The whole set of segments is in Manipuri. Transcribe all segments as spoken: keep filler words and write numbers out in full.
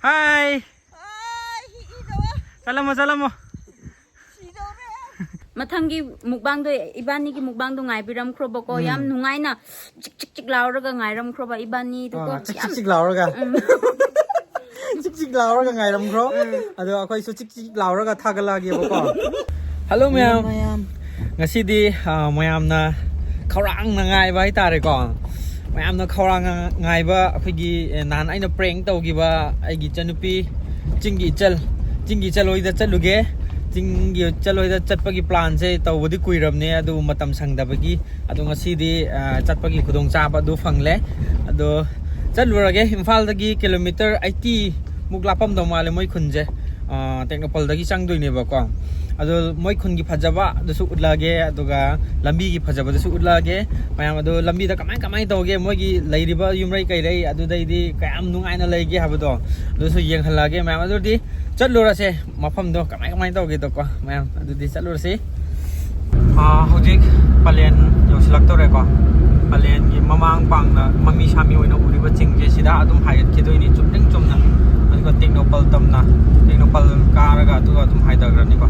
Hi. ꯑꯥꯏ, ꯍꯤ, ꯍꯤ ꯇꯧꯋꯦ꯫ ꯆꯠꯂꯝꯃꯣ, ꯆꯠꯂꯝꯃꯣ꯫ ꯁꯤꯗꯧꯔꯦ꯫ ꯃꯊꯪꯒꯤ ꯃꯨꯛꯕꯥꯡꯗꯣ, ꯏꯕꯥꯅꯤꯒꯤ ꯃꯨꯛꯕꯥꯡꯗꯣ ꯉꯥꯏꯕꯤꯔꯝꯈ꯭ꯔꯣꯕꯀꯣ꯫ ꯎꯝ꯫ ꯌꯥꯝ ꯅꯨꯡꯉꯥꯏꯅ ꯆꯤꯛ ꯆꯤꯛ ꯆꯤꯛ ꯂꯥꯎꯔꯒ ꯉꯥꯏꯔꯝꯈ꯭ꯔꯣꯕ ꯏꯕꯥꯅꯤꯗꯨꯀꯣ꯫ ꯑꯥ, ꯆꯤꯛ ꯆꯤꯛ ꯌꯥꯝ ꯆꯤꯛ ꯂꯥꯎꯔꯒ꯫ ꯎꯝ꯫ ꯆꯤꯛ ꯆꯤꯛ ꯂꯥꯎꯔꯒ ꯉꯥꯏꯔꯝꯈ꯭ꯔꯣ꯫ ꯎꯝ꯫ ꯑꯗꯣ ꯑꯩꯈꯣꯏꯁꯨ ꯆꯤꯛ ꯆꯤꯛ ꯂꯥꯎꯔꯒ ꯊꯥꯒꯠꯂꯛꯑꯒꯦꯕꯀꯣ꯫ Hello ꯃꯌꯥꯝ꯫ ꯃꯌꯥꯝ꯫ ꯉꯁꯤꯗꯤ, ꯑ, ꯃꯌꯥꯝꯅ ꯈꯧꯔꯥꯡꯅ ꯉꯥꯏꯕ ꯍꯥꯏꯇꯥꯔꯦꯀꯣ꯫ ꯃꯌꯥꯝꯅ ꯈꯧꯔꯥꯡꯅ ꯉꯥꯏꯕ ꯑꯩꯈꯣꯏꯒꯤ, ꯑꯦ, ꯅꯍꯥꯟ ꯑꯩꯅ prank ꯇꯧꯈꯤꯕ ꯑꯩꯒꯤ ꯏꯆꯟꯅꯨꯄꯤ ꯆꯤꯡꯒꯤ ꯏꯆꯜ, ꯆꯤꯡꯒꯤ ꯏꯆꯜ ꯍꯣꯏꯗ ꯆꯠꯂꯨꯒꯦ꯫ ꯆꯤꯡꯒꯤ ꯏꯆꯜ ꯍꯣꯏꯗ ꯆꯠꯄꯒꯤ planꯁꯦ ꯇꯧꯕꯗꯤ ꯀꯨꯏꯔꯕꯅꯦ, ꯑꯗꯨꯕꯨ ꯃꯇꯝ ꯁꯪꯗꯕꯒꯤ꯫ ꯑꯗꯣ ꯉꯁꯤꯗꯤ, ꯑ, ꯆꯠꯄꯒꯤ ꯈꯨꯗꯣꯡꯆꯥꯕ ꯑꯗꯨ ꯐꯪꯂꯦ꯫ ꯑꯗꯣ ꯆꯠꯂꯨꯔꯒꯦ꯫ ꯏꯝꯐꯥꯜꯗꯒꯤ kilometre eighty ꯃꯨꯛ ꯂꯥꯞꯄꯝꯗꯧ ꯃꯥꯜꯂꯦ ꯃꯣꯏ ꯈꯨꯟꯁꯦ꯫ ꯑ, ꯇꯦꯡꯅꯧꯄꯜꯗꯒꯤ ꯆꯪꯗꯣꯏꯅꯦꯕꯀꯣ꯫ ꯑꯗꯣ ꯃꯣꯏ ꯈꯨꯟꯒꯤ ꯐꯖꯕ ꯑꯗꯨꯁꯨ ꯎꯠꯂꯛꯑꯒꯦ, ꯑꯗꯨꯒ ꯂꯝꯕꯤꯒꯤ ꯐꯖꯕꯗꯨꯁꯨ ꯎꯠꯂꯛꯑꯒꯦ꯫ ꯃꯌꯥꯝ ꯑꯗꯣ ꯂꯝꯕꯤꯗ ꯀꯃꯥꯏ ꯀꯃꯥꯏ ꯇꯧꯒꯦ, ꯃꯣꯏꯒꯤ ꯂꯩꯔꯤꯕ ꯌꯨꯝꯔꯩ ꯀꯩꯔꯩ ꯑꯗꯨꯗꯩꯗꯤ ꯀꯌꯥꯝ ꯅꯨꯡꯉꯥꯏꯅ ꯂꯩꯒꯦ ꯍꯥꯏꯕꯗꯣ ꯑꯗꯨꯁꯨ ꯌꯦꯡꯍꯜꯂꯛꯑꯒꯦ ꯃꯌꯥꯝ꯫ ꯑꯗꯨꯗꯤ ꯆꯠꯂꯨꯔꯁꯦ, ꯃꯐꯝꯗꯣ ꯀꯃꯥꯏ ꯀꯃꯥꯏ ꯇꯧꯒꯦꯗꯣꯀꯣ ꯃꯌꯥꯝ꯫ ꯑꯗꯨꯗꯤ ꯆꯠꯂꯨꯔꯁꯤ꯫ ꯑꯥ, ꯍꯧꯖꯤꯛ ꯄꯂꯦꯟ ꯌꯧꯁꯤꯜꯂꯛꯇꯧꯔꯦꯀꯣ꯫ ꯄꯂꯦꯟꯒꯤ ꯃꯃꯥꯡ ꯄꯥꯡꯅ ꯃꯃꯤ ꯁꯥꯃꯤ ꯑꯣꯏꯅ ꯎꯔꯤꯕ ꯆꯤꯡꯁꯦ ꯁꯤꯗ ꯑꯗꯨꯝ ꯍꯥꯏꯒꯠꯈꯤꯗꯣꯏꯅꯤ, ꯆꯨꯝꯗ꯭ꯔꯤꯡ ꯆꯨꯝꯅ꯫ ꯑꯗꯨꯒ ꯇꯦꯡꯅꯧꯄꯜ ꯇꯝꯅ, ꯇꯦꯡꯅꯧꯄꯜ ꯀꯥꯔꯒ ꯑꯗꯨꯒ ꯑꯗꯨꯝ ꯍꯥꯏꯊꯈ꯭ꯔꯅꯤꯀꯣ꯫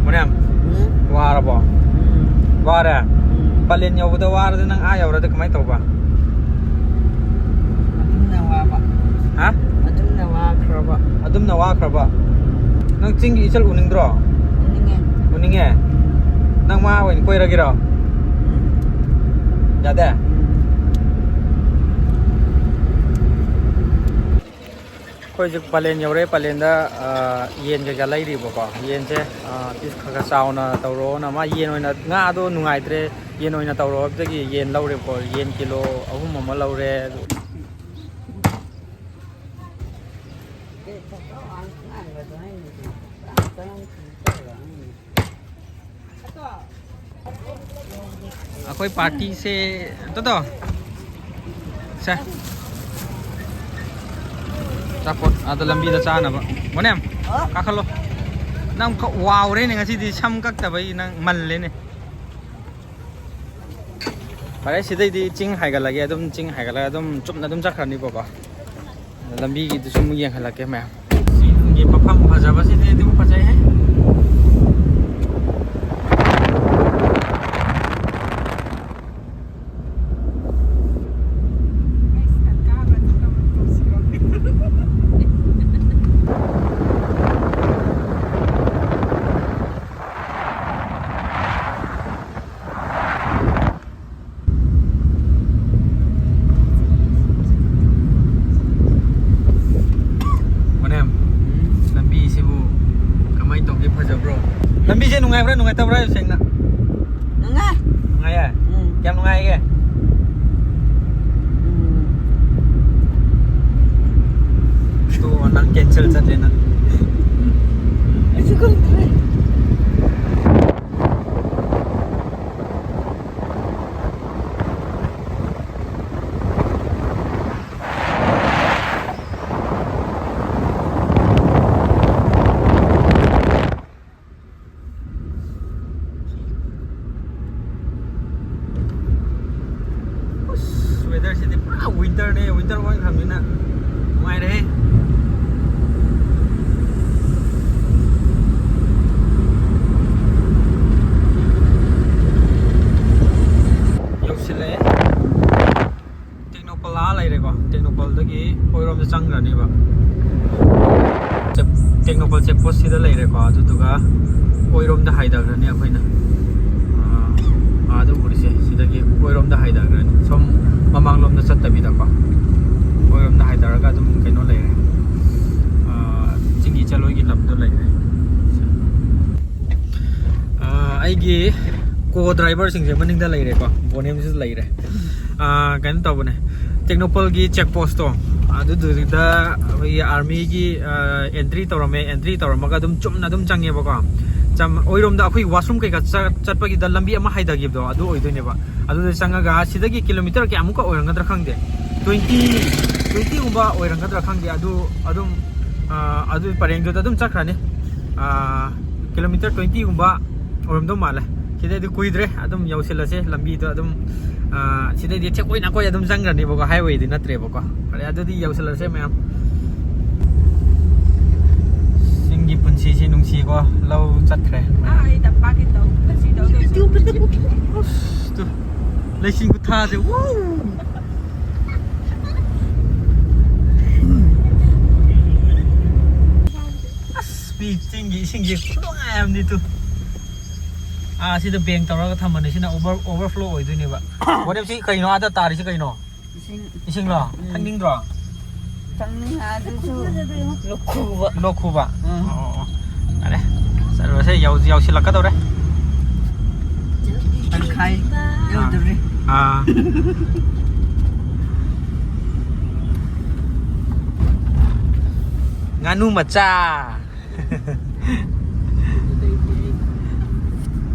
ꯃꯣꯔꯦꯝ, ꯎꯝ? ꯋꯥꯔꯕꯣ? ꯎꯝ꯫ ꯋꯥꯔꯦ? ꯎꯝ꯫ ꯄꯂꯦꯟ ꯌꯧꯕꯗ ꯋꯥꯔꯗꯤ ꯅꯪ ꯑꯥ ꯌꯧꯔꯗꯤ ꯀꯃꯥꯏꯅ ꯇꯧꯕ? ꯑꯗꯨꯝꯅ ꯋꯥꯕ꯫ ꯍꯥ? ꯑꯗꯨꯝꯅ ꯋꯥꯈ꯭ꯔꯕ꯫ ꯑꯗꯨꯝꯅ ꯋꯥꯈ꯭ꯔꯕ? ꯎꯝ꯫ ꯅꯪ ꯆꯤꯡꯒꯤ ꯏꯆꯜ ꯎꯅꯤꯡꯗ꯭ꯔꯣ? ꯎꯅꯤꯡꯉꯦ꯫ ꯎꯅꯤꯡꯉꯦ? ꯎꯝ꯫ ꯅꯪ ꯃꯥ ꯑꯣꯏꯅ ꯀꯣꯏꯔꯒꯦꯔꯣ? ꯎꯝ꯫ ꯌꯥꯗꯦ? ꯎꯝ꯫ ꯑꯩꯈꯣꯏ ꯍꯧꯖꯤꯛ ꯄꯂꯦꯟ ꯌꯧꯔꯦ꯫ ꯄꯂꯦꯟꯗ, ꯑ, ꯌꯦꯟ ꯀꯩꯀꯥ ꯂꯩꯔꯤꯕꯀꯣ꯫ ꯌꯦꯟꯁꯦ, ꯑ, piece ꯈꯔ ꯈꯔ ꯆꯥꯎꯅ ꯇꯧꯔꯛꯑꯣꯅ꯫ ꯃꯥ ꯌꯦꯟ ꯑꯣꯏꯅ, ꯉꯥꯗꯣ ꯅꯨꯡꯉꯥꯏꯇ꯭ꯔꯦ, ꯌꯦꯟ ꯑꯣꯏꯅ ꯇꯧꯔꯣ ꯍꯥꯏꯕꯗꯒꯤ ꯌꯦꯟ ꯂꯧꯔꯦꯕꯀꯣ꯫ ꯌꯦꯟ kilo ꯑꯍꯨꯝ ꯑꯃ ꯂꯧꯔꯦ꯫ ꯑꯩꯈꯣꯏ partyꯁꯦ, ꯇꯣꯇꯣ, ꯁꯦ, ꯑꯆꯥꯄꯣꯠ ꯑꯥꯗ ꯂꯝꯕꯤꯗ ꯆꯥꯅꯕ꯫ ꯃꯣꯅꯦꯝ, ꯀꯥꯈꯠꯂꯣ꯫ ꯅꯪ ꯈ-, ꯋꯥꯎꯔꯦꯅꯦ ꯉꯁꯤꯗꯤ, ꯁꯝ ꯀꯛꯇꯕꯩ ꯅꯪ ꯃꯜꯂꯦꯅꯦ꯫ ꯐꯔꯦ, ꯁꯤꯗꯩꯗꯤ ꯆꯤꯡ ꯍꯥꯏꯒꯠꯂꯒꯦ, ꯑꯗꯨꯝ ꯆꯤꯡ ꯍꯥꯏꯒꯠꯂꯒ ꯑꯗꯨꯝ ꯆꯨꯝꯅ ꯑꯗꯨꯝ ꯆꯠꯈ꯭ꯔꯅꯤꯕꯀꯣ꯫ ꯂꯝꯕꯤꯒꯤꯗꯨꯁꯨ ꯑꯃꯨꯛ ꯌꯦꯡꯍꯜꯂꯛꯀꯦ ꯃꯌꯥꯝ꯫ ꯆꯤꯡꯒꯤ ꯃꯐꯝ ꯐꯖꯕꯁꯤꯗꯤ ꯑꯗꯨꯝ ꯐꯖꯩꯍꯦ꯫ ꯃꯅꯦꯝ, ꯂꯝꯕꯤꯁꯤꯕꯨ ꯀꯃꯥꯏꯅ ꯇꯧꯒꯦ? ꯐꯖꯕ꯭ꯔꯣ? ꯂꯝꯕꯤꯁꯦ ꯅꯨꯡꯉꯥꯏꯕ꯭ꯔꯥ ꯅꯨꯡꯉꯥꯏꯇꯕ꯭ꯔꯥ ꯍꯥꯏꯌꯨ ꯁꯦꯡꯅ꯫ ꯅꯨꯡꯉꯥꯏ꯫ ꯅꯨꯡꯉꯥꯏꯌꯦ? ꯎꯝ꯫ ꯀꯌꯥꯝ ꯅꯨꯡꯉꯥꯏꯒꯦ? ꯎꯝ꯫ ꯇꯣ, ꯅꯪ cancel ꯆꯠꯂꯦ ꯅꯪ꯫ ꯑꯩꯁꯨ ꯈꯪꯗ꯭ꯔꯦ꯫ ꯑꯁ, weather ꯁꯤꯗꯤ ꯄꯨꯔꯥ winter ꯅꯦ, winter ꯑꯣꯟꯈ꯭ꯔꯕꯅꯤꯅ ꯅꯨꯡꯉꯥꯏꯔꯦꯍꯦ꯫ ꯌꯧꯁꯤꯜꯂꯛꯑꯦ꯫ ꯇꯦꯡꯅꯧꯄꯜ ꯑꯥ ꯂꯩꯔꯦꯀꯣ, ꯇꯦꯡꯅꯧꯄꯜꯗꯒꯤ ꯑꯣꯏꯔꯣꯝꯗ ꯆꯪꯈ꯭ꯔꯅꯦꯕ꯫ ꯆꯦꯛ-, ꯇꯦꯡꯅꯧꯄꯜ check post ꯁꯤꯗ ꯂꯩꯔꯦꯀꯣ, ꯑꯗꯨꯗꯨꯒ ꯑꯣꯏꯔꯣꯝꯗ ꯍꯥꯏꯊꯈ꯭ꯔꯅꯤ ꯑꯩꯈꯣꯏꯅ꯫ ꯑꯥ, ꯑꯥꯗ ꯎꯔꯤꯁꯦ ꯁꯤꯗꯒꯤ ꯑꯣꯏꯔꯣꯝꯗ ꯍꯥꯏꯊꯈ꯭ꯔꯅꯤ, ꯁꯣꯝ ꯃꯃꯥꯡꯂꯣꯝꯗ ꯆꯠꯇꯕꯤꯗꯀꯣ, ꯑꯣꯏꯔꯣꯝꯗ ꯍꯥꯏꯊꯔꯒ ꯑꯗꯨꯝ ꯀꯩꯅꯣ ꯂꯩꯔꯦ, ꯑꯥ, ꯆꯤꯡꯒꯤ ꯆꯂꯣꯏꯒꯤ ꯂꯝꯗꯣ ꯂꯩꯔꯦ꯫ ꯑꯥ, ꯑꯩꯒꯤ co driver ꯁꯤꯡꯁꯦ ꯃꯅꯤꯡꯗ ꯂꯩꯔꯦꯀꯣ, ꯕꯣꯅꯦꯝꯁꯤꯁꯨ ꯂꯩꯔꯦ꯫ ꯑꯥ, ꯀꯩꯅꯣ ꯇꯧꯕꯅꯦ, ꯇꯦꯡꯅꯧꯄꯜꯒꯤ check post ꯇꯣ, ꯑꯗꯨꯗꯨꯗ ꯑꯩꯈꯣꯏꯒꯤ army ꯒꯤ, ꯑꯥ, entry ꯇꯧꯔꯝꯃꯦ꯫ Entry ꯇꯧꯔꯝꯃꯒ ꯑꯗꯨꯝ ꯆꯨꯝꯅ ꯑꯗꯨꯝ ꯆꯪꯉꯦꯕꯀꯣ꯫ ꯆꯝ-, ꯑꯣꯏꯔꯣꯝꯗ ꯑꯩꯈꯣꯏ washroom ꯀꯩꯀꯥ ꯆ-, ꯆꯠꯄꯒꯤꯗ ꯂꯝꯕꯤ ꯑꯃ ꯍꯥꯏꯊꯈꯤꯕꯗꯣ, ꯑꯗꯨ ꯑꯣꯏꯗꯣꯏꯅꯦꯕ꯫ ꯑꯗꯨꯗ ꯆꯪꯉꯒ ꯁꯤꯗꯒꯤ kilometre ꯀꯌꯥꯃꯨꯛꯀ ꯑꯣꯏꯔꯝꯒꯗ꯭ꯔꯥ ꯈꯪꯗꯦ, twenty, twenty ꯒꯨꯝꯕ ꯑꯣꯏꯔꯝꯒꯗ꯭ꯔꯥ ꯈꯪꯗꯦ꯫ ꯑꯗꯨ ꯑꯗꯨꯝ, ꯑꯥ, ꯑꯗꯨ ꯄꯔꯦꯡꯗꯨꯗ ꯑꯗꯨꯝ ꯆꯠꯈ꯭ꯔꯅꯤ꯫ ꯑꯥ, kilometre twenty ꯒꯨꯝꯕ ꯑꯣꯏꯔꯝꯗꯧ ꯃꯥꯜꯂꯦ꯫ ꯁꯤꯗꯩꯗꯤ ꯀꯨꯏꯗ꯭ꯔꯦ, ꯑꯗꯨꯝ ꯌꯧꯁꯤꯜꯂꯁꯦ꯫ ꯂꯝꯕꯤꯗꯣ ꯑꯗꯨꯝ ꯑꯥ, ꯁꯤꯗꯩꯗꯤ ꯆꯦꯛꯀꯣꯏ ꯅꯥꯀꯣꯏ ꯑꯗꯨꯝ ꯆꯪꯈ꯭ꯔꯅꯦꯕꯀꯣ, highway ꯗꯤ ꯅꯠꯇ꯭ꯔꯦꯕꯀꯣ꯫ ꯐꯔꯦ, ꯑꯗꯨꯗꯤ ꯌꯧꯁꯜꯂꯁꯦ ꯃꯌꯥꯝ꯫ ꯆꯤꯡꯒꯤ ꯄꯨꯟꯁꯤꯁꯤ ꯅꯨꯡꯁꯤꯀꯣ, ꯂꯧ ꯆꯠꯈ꯭ꯔꯦ꯫ ꯑꯥ, ꯑꯩ ꯇꯝꯄꯥꯛꯀꯤ ꯇꯧ, ꯄꯨꯟꯁꯤ ꯇꯧ ꯂꯩ꯫ ꯑꯁ, ꯇꯨ, ꯂꯩꯆꯤꯟ ꯈꯨꯊꯥꯁꯦ, ꯋꯨ! ꯑꯁ, ꯃꯤ ꯆꯤꯡꯒꯤ ꯏꯁꯤꯡꯁꯦ ꯈꯨꯅꯨꯡꯉꯥꯏ ꯑꯃꯅꯤ ꯇꯨ꯫ ꯑꯥ, ꯁꯤꯗ bank ꯇꯧꯔꯒ ꯊꯝꯕꯅꯦ, ꯁꯤꯅ over, overflow ꯑꯣꯏꯗꯣꯏꯅꯦꯕ꯫ ꯋꯥꯔꯦꯞꯁꯤ ꯀꯩꯅꯣ ꯑꯥꯗ ꯇꯥꯔꯤꯁꯤ ꯀꯩꯅꯣ? ꯏꯁꯤꯡ꯫ ꯏꯁꯤꯡꯂꯣ? ꯎꯝ꯫ ꯊꯛꯅꯤꯡꯗ꯭ꯔꯣ? ꯊꯛꯅꯤꯡꯉꯦ ꯑꯗꯨꯁꯨ ꯂꯣꯛ ꯈꯨꯕ꯫ ꯂꯣꯛ ꯈꯨꯕ? ꯎꯝ꯫ ꯑꯣ, ꯑꯣ, ꯑꯣ꯫ ꯌꯥꯔꯦ꯫ ꯆꯠꯂꯨꯔꯁꯦ, ꯌꯧ-, ꯌꯧꯁꯤꯜꯂꯛꯀꯗꯧꯔꯦ꯫ ꯇꯪꯈꯥꯏ ꯌꯧꯗꯧꯔꯦ꯫ ꯑꯥ꯫ ꯉꯥꯅꯨ ꯃꯆꯥ꯫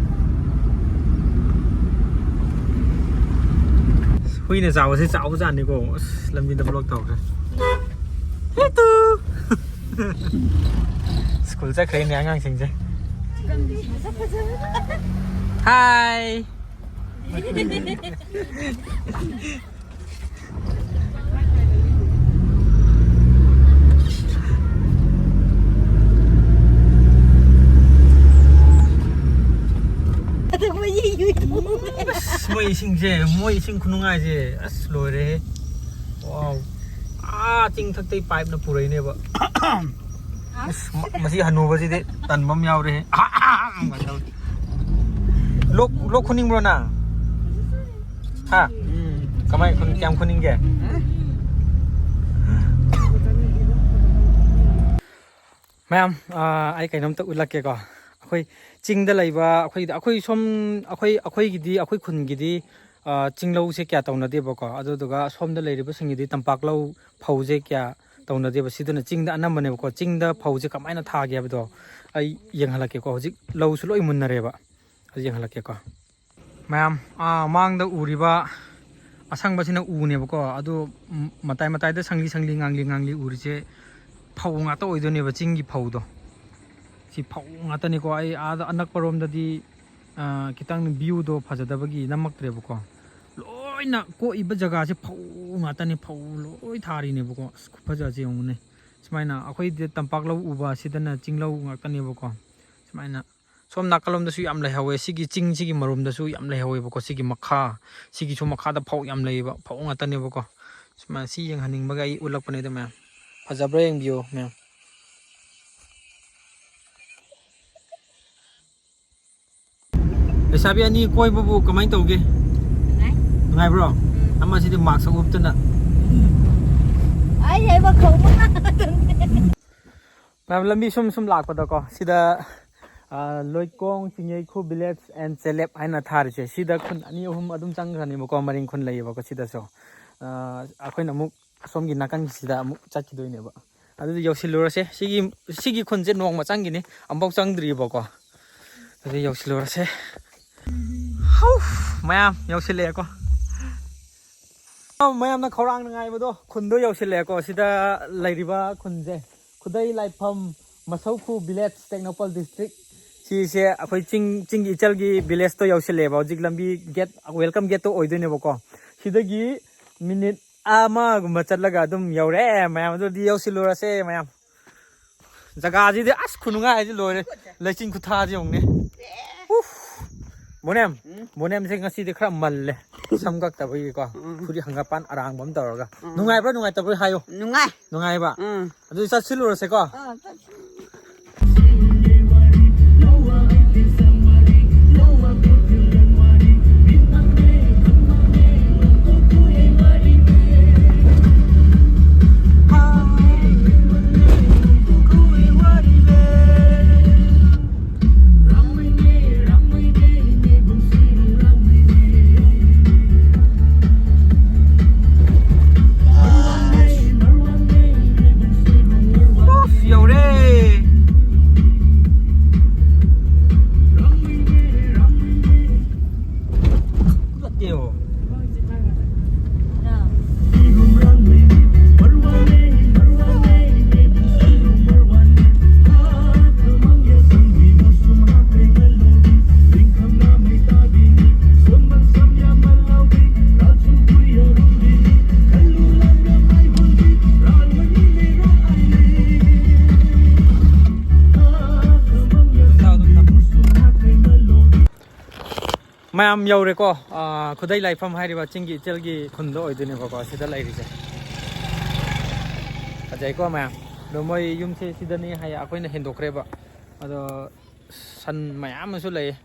ꯍꯨꯏꯅ ꯆꯥꯎꯕꯁꯦ ꯆꯥꯎꯕꯖꯥꯠꯅꯤꯀꯣ꯫ ꯑꯁ, ꯂꯝꯕꯤꯗ block ꯇꯧꯈ꯭ꯔꯦ꯫ ꯍꯦꯇꯨ! School ꯆꯠꯈ꯭ꯔꯦꯅꯦ ꯑꯉꯥꯡꯁꯤꯡꯁꯦ꯫ Hi! ꯑꯁ, ꯃꯣꯏ ꯏꯁꯤꯡꯁꯦ, ꯃꯣꯏ ꯏꯁꯤꯡ ꯈꯨꯅꯨꯡꯉꯥꯏꯁꯦ, ꯑꯁ, ꯂꯣꯏꯔꯦꯍꯦ꯫ Wow. ꯑꯥ, ꯆꯤꯡꯊꯛꯇꯩ pipe ꯅ ꯄꯨꯔꯛꯏꯅꯦꯕ꯫ ꯑꯁ, ꯃ-, ꯃꯁꯤ ꯍꯅꯨꯕꯁꯤꯗꯤ ꯇꯟꯕ ꯑꯃ ꯌꯥꯎꯔꯦ꯫ ꯂꯣꯛ, ꯂꯣꯛ ꯈꯨꯅꯤꯡꯕ꯭ꯔꯣ ꯅꯪ? ꯍꯥ? ꯎꯝ꯫ ꯀꯃꯥꯏ ꯈꯨꯟ-, ꯀꯌꯥꯝ ꯈꯨꯅꯤꯡꯒꯦ? ꯃꯌꯥꯝ, ꯑꯥ, ꯑꯩ ꯀꯩꯅꯣꯝꯇ ꯎꯠꯂꯛꯀꯦꯀꯣ꯫ ꯑꯩꯈꯣꯏ ꯆꯤꯡꯗ ꯂꯩꯕ, ꯑꯩꯈꯣꯏꯒꯤꯗꯤ, ꯑꯩꯈꯣꯏ ꯁꯣꯝ, ꯑꯩꯈꯣꯏ, ꯑꯩꯈꯣꯏꯒꯤꯗꯤ, ꯑꯩꯈꯣꯏ ꯈꯨꯟꯒꯤꯗꯤ, ꯑꯥ, ꯆꯤꯡꯂꯧꯁꯦ ꯀꯌꯥ ꯇꯧꯅꯗꯦꯕꯀꯣ꯫ ꯑꯗꯨꯗꯨꯒ ꯁꯣꯝꯗ ꯂꯩꯔꯤꯕꯁꯤꯡꯒꯤꯗꯤ ꯇꯝꯄꯥꯛ ꯂꯧ ꯐꯧꯁꯦ ꯀꯌꯥ ꯇꯧꯅꯗꯦꯕ꯫ ꯁꯤꯗꯅ ꯆꯤꯡꯗ ꯑꯅꯝꯕꯅꯦꯕꯀꯣ꯫ ꯆꯤꯡꯗ ꯐꯧꯁꯦ ꯀꯃꯥꯏꯅ ꯊꯥꯒꯦ ꯍꯥꯏꯕꯗꯣ ꯑꯩ ꯌꯦꯡꯍꯜꯂꯛꯀꯦꯀꯣ꯫ ꯍꯧꯖꯤꯛ ꯂꯧꯁꯨ ꯂꯣꯏ ꯃꯨꯟꯅꯔꯦꯕ꯫ ꯑꯗꯨ ꯌꯦꯡꯍꯜꯂꯛꯀꯦꯀꯣ꯫ ꯃꯌꯥꯝ, ꯑꯥ, ꯃꯥꯡꯗ ꯎꯔꯤꯕ ꯑꯁꯪꯕꯁꯤꯅ ꯎꯅꯦꯕꯀꯣ꯫ ꯑꯗꯨ, ꯎꯝ, ꯃꯇꯥꯏ ꯃꯇꯥꯏꯗ ꯁꯪꯂꯤ ꯁꯪꯂꯤ, ꯉꯥꯡꯂꯤ ꯉꯥꯡꯂꯤ ꯎꯔꯤꯁꯦ ꯐꯧ ꯉꯥꯛꯇ ꯑꯣꯏꯗꯣꯏꯅꯦꯕ, ꯆꯤꯡꯒꯤ ꯐꯧꯗꯣ꯫ ꯁꯤ ꯐꯧ ꯉꯥꯛꯇꯅꯤꯀꯣ꯫ ꯑꯩ ꯑꯥꯗ ꯑꯅꯛꯄꯔꯣꯝꯗꯗꯤ, ꯑꯥ, ꯈꯤꯇꯪ view ꯗꯣ ꯐꯖꯗꯕꯒꯤ ꯅꯝꯃꯛꯇ꯭ꯔꯦꯕꯀꯣ꯫ ꯂꯣꯏꯅ ꯀꯣꯛꯏꯕ ꯖꯒꯥꯁꯦ ꯐꯧ ꯉꯥꯛꯇꯅꯦ, ꯐꯧ ꯂꯣꯏ ꯊꯥꯔꯤꯅꯦꯕꯀꯣ꯫ ꯑꯁ, ꯈꯨꯐꯖꯁꯦ ꯌꯦꯡꯉꯨꯅꯦ꯫ ꯁꯨꯃꯥꯏꯅ ꯑꯩꯈꯣꯏꯗꯤ ꯇꯝꯄꯥꯛ ꯂꯧ ꯎꯕ, ꯁꯤꯗꯅ ꯆꯤꯡ ꯂꯧ ꯉꯥꯛꯇꯅꯦꯕꯀꯣ꯫ ꯁꯨꯃꯥꯏꯅ ꯁꯣꯝ ꯅꯥꯀꯜꯂꯣꯝꯗꯁꯨ ꯌꯥꯝ ꯂꯩꯍꯧꯋꯦ꯫ ꯁꯤꯒꯤ ꯆꯤꯡꯁꯤꯒꯤ ꯃꯔꯨꯝꯗꯁꯨ ꯌꯥꯝ ꯂꯩꯍꯧꯋꯦꯕꯀꯣ꯫ ꯁꯤꯒꯤ ꯃꯈꯥ, ꯁꯤꯒꯤꯁꯨ ꯃꯈꯥꯗ ꯐꯧ ꯌꯥꯝ ꯂꯩꯌꯦꯕ, ꯐꯧ ꯉꯥꯛꯇꯅꯦꯕꯀꯣ꯫ ꯁꯨꯃꯥꯏꯅ ꯁꯤ ꯌꯦꯡꯍꯟꯅꯤꯡꯕꯒꯤ ꯑꯩ ꯎꯠꯂꯛꯄꯅꯦ꯫ ꯑꯗꯨ ꯃꯌꯥꯝ ꯐꯖꯕ꯭ꯔꯥ ꯌꯦꯡꯕꯤꯌꯨ ꯃꯌꯥꯝ꯫ ꯂꯩꯁꯥꯕꯤ ꯑꯅꯤ ꯀꯣꯏꯕꯕꯨ ꯀꯃꯥꯏꯅ ꯇꯧꯒꯦ? ꯅꯨꯡꯉꯥꯏꯕ꯭ꯔꯣ? ꯑꯃꯁꯤꯗꯤ ꯃꯥꯛꯁ ꯎꯞꯇꯅ꯫ ꯑꯩ ꯍꯥꯏꯕ ꯈꯧꯕ ꯉꯥꯛꯇꯅꯦ꯫ ꯃꯌꯥꯝ, ꯂꯝꯕꯤ ꯁꯨꯝ ꯁꯨꯝ ꯂꯥꯛꯄꯗꯀꯣ, ꯁꯤꯗ, ꯑ, ꯂꯣꯏꯀꯣꯡ, ꯆꯤꯡꯌꯩꯈꯨ village and ꯆꯦꯂꯦꯞ ꯍꯥꯏꯅ ꯊꯥꯔꯤꯁꯦ, ꯁꯤꯗ ꯈꯨꯟ ꯑꯅꯤ ꯑꯍꯨꯝ ꯑꯗꯨꯝ ꯆꯪꯈ꯭ꯔꯅꯦꯕꯀꯣ, ꯃꯔꯤꯡ ꯈꯨꯟ ꯂꯩꯌꯦꯕꯀꯣ ꯁꯤꯗꯁꯨ꯫ ꯑ, ꯑꯩꯈꯣꯏꯅ ꯑꯃꯨꯛ ꯑꯁꯣꯝꯒꯤ ꯅꯥꯀꯟꯒꯤꯁꯤꯗ ꯑꯃꯨꯛ ꯆꯠꯈꯤꯗꯣꯏꯅꯦꯕ꯫ ꯑꯗꯨꯗꯤ ꯌꯧꯁꯤꯜꯂꯨꯔꯁꯦ꯫ ꯁꯤꯒꯤ, ꯁꯤꯒꯤ ꯈꯨꯟꯁꯦ ꯅꯣꯡꯃ ꯆꯪꯈꯤꯅꯤ, ꯑꯃꯨꯛꯐꯥꯎ ꯆꯪꯗ꯭ꯔꯤꯕꯀꯣ꯫ ꯑꯗꯨꯗꯤ ꯌꯧꯁꯤꯜꯂꯨꯔꯁꯦ꯫ ꯍꯧ! ꯃꯌꯥꯝ ꯌꯧꯁꯤꯜꯂꯛꯑꯦꯀꯣ꯫ ꯑꯧ, ꯃꯌꯥꯝꯅ ꯈꯧꯔꯥꯡꯅ ꯉꯥꯏꯕꯗꯣ, ꯈꯨꯟꯗꯣ ꯌꯧꯁꯤꯜꯂꯛꯑꯦꯀꯣ꯫ ꯁꯤꯗ ꯂꯩꯔꯤꯕ ꯈꯨꯟꯁꯦ ꯈꯨꯗꯩ ꯂꯥꯏꯐꯝ, ꯃꯁꯧꯈꯨ village, ꯇꯦꯡꯅꯧꯄꯜ district꯫ ꯁꯤꯁꯦ ꯑꯩꯈꯣꯏ ꯆꯤꯡ, ꯆꯤꯡꯒꯤ ꯏꯆꯜꯒꯤ village ꯇꯣ ꯌꯧꯁꯤꯜꯂꯛꯑꯦꯕ꯫ ꯍꯧꯖꯤꯛ ꯂꯝꯕꯤ gate, welcome gate ꯇꯣ ꯑꯣꯏꯗꯣꯏꯅꯦꯕꯀꯣ꯫ ꯁꯤꯗꯒꯤ minute ꯑꯃꯒꯨꯝꯕ ꯆꯠꯂꯒ ꯑꯗꯨꯝ ꯌꯧꯔꯦ꯫ ꯃꯌꯥꯝ, ꯑꯗꯨꯗꯤ ꯌꯧꯁꯤꯜꯂꯨꯔꯁꯦ ꯃꯌꯥꯝ꯫ ꯖꯒꯥꯁꯤꯗꯤ ꯑꯁ ꯈꯨꯅꯨꯡꯉꯥꯏꯁꯤ ꯂꯣꯏꯔꯦ꯫ ꯂꯩꯆꯤꯟ ꯈꯨꯊꯥꯁꯤ ꯌꯦꯡꯉꯨꯅꯦ꯫ ꯎꯐ! ꯃꯣꯅꯦꯝ, ꯎꯝ? ꯃꯣꯅꯦꯝꯁꯦ ꯉꯁꯤꯗꯤ ꯈꯔ ꯃꯜꯂꯦ꯫ ꯁꯝ ꯀꯛꯇꯕꯒꯤꯀꯣ꯫ ꯎꯝ꯫ ꯐꯨꯔꯤꯠ ꯍꯪꯒꯥꯄꯥꯟ ꯑꯔꯥꯡꯕ ꯑꯃ ꯇꯧꯔꯒ꯫ ꯎꯝ꯫ ꯅꯨꯡꯉꯥꯏꯕ꯭ꯔꯥ ꯅꯨꯡꯉꯥꯏꯇꯕ꯭ꯔꯥ ꯍꯥꯏꯌꯣ꯫ ꯅꯨꯡꯉꯥꯏ꯫ ꯅꯨꯡꯉꯥꯏꯕ? ꯎꯝ꯫ ꯑꯗꯨꯗꯤ ꯆꯠꯁꯤꯜꯂꯨꯔꯁꯦꯀꯣ꯫ ꯑꯥ, ꯆꯠꯁꯤ꯫ ꯎꯐ, ꯌꯧꯔꯦ꯫ ꯃꯌꯥꯝ ꯌꯧꯔꯦꯀꯣ꯫ ꯑꯥ, ꯈꯨꯗꯩ ꯂꯥꯏꯐꯝ ꯍꯥꯏꯔꯤꯕ ꯆꯤꯡꯒꯤ ꯏꯆꯜꯒꯤ ꯈꯨꯟꯗꯣ ꯑꯣꯏꯗꯣꯏꯅꯦꯕꯀꯣ ꯁꯤꯗ ꯂꯩꯔꯤꯁꯦ꯫ ꯐꯖꯩꯀꯣ ꯃꯌꯥꯝ꯫ ꯑꯗꯣ ꯃꯣꯏ ꯌꯨꯝꯁꯦ ꯁꯤꯗꯅꯤ ꯍꯥꯏꯌꯦ, ꯑꯩꯈꯣꯏꯅ ꯍꯦꯟꯗꯣꯛꯈ꯭ꯔꯦꯕ꯫ ꯑꯗꯣ ꯁꯟ ꯃꯌꯥꯝ ꯑꯃꯁꯨ ꯂꯩꯌꯦ꯫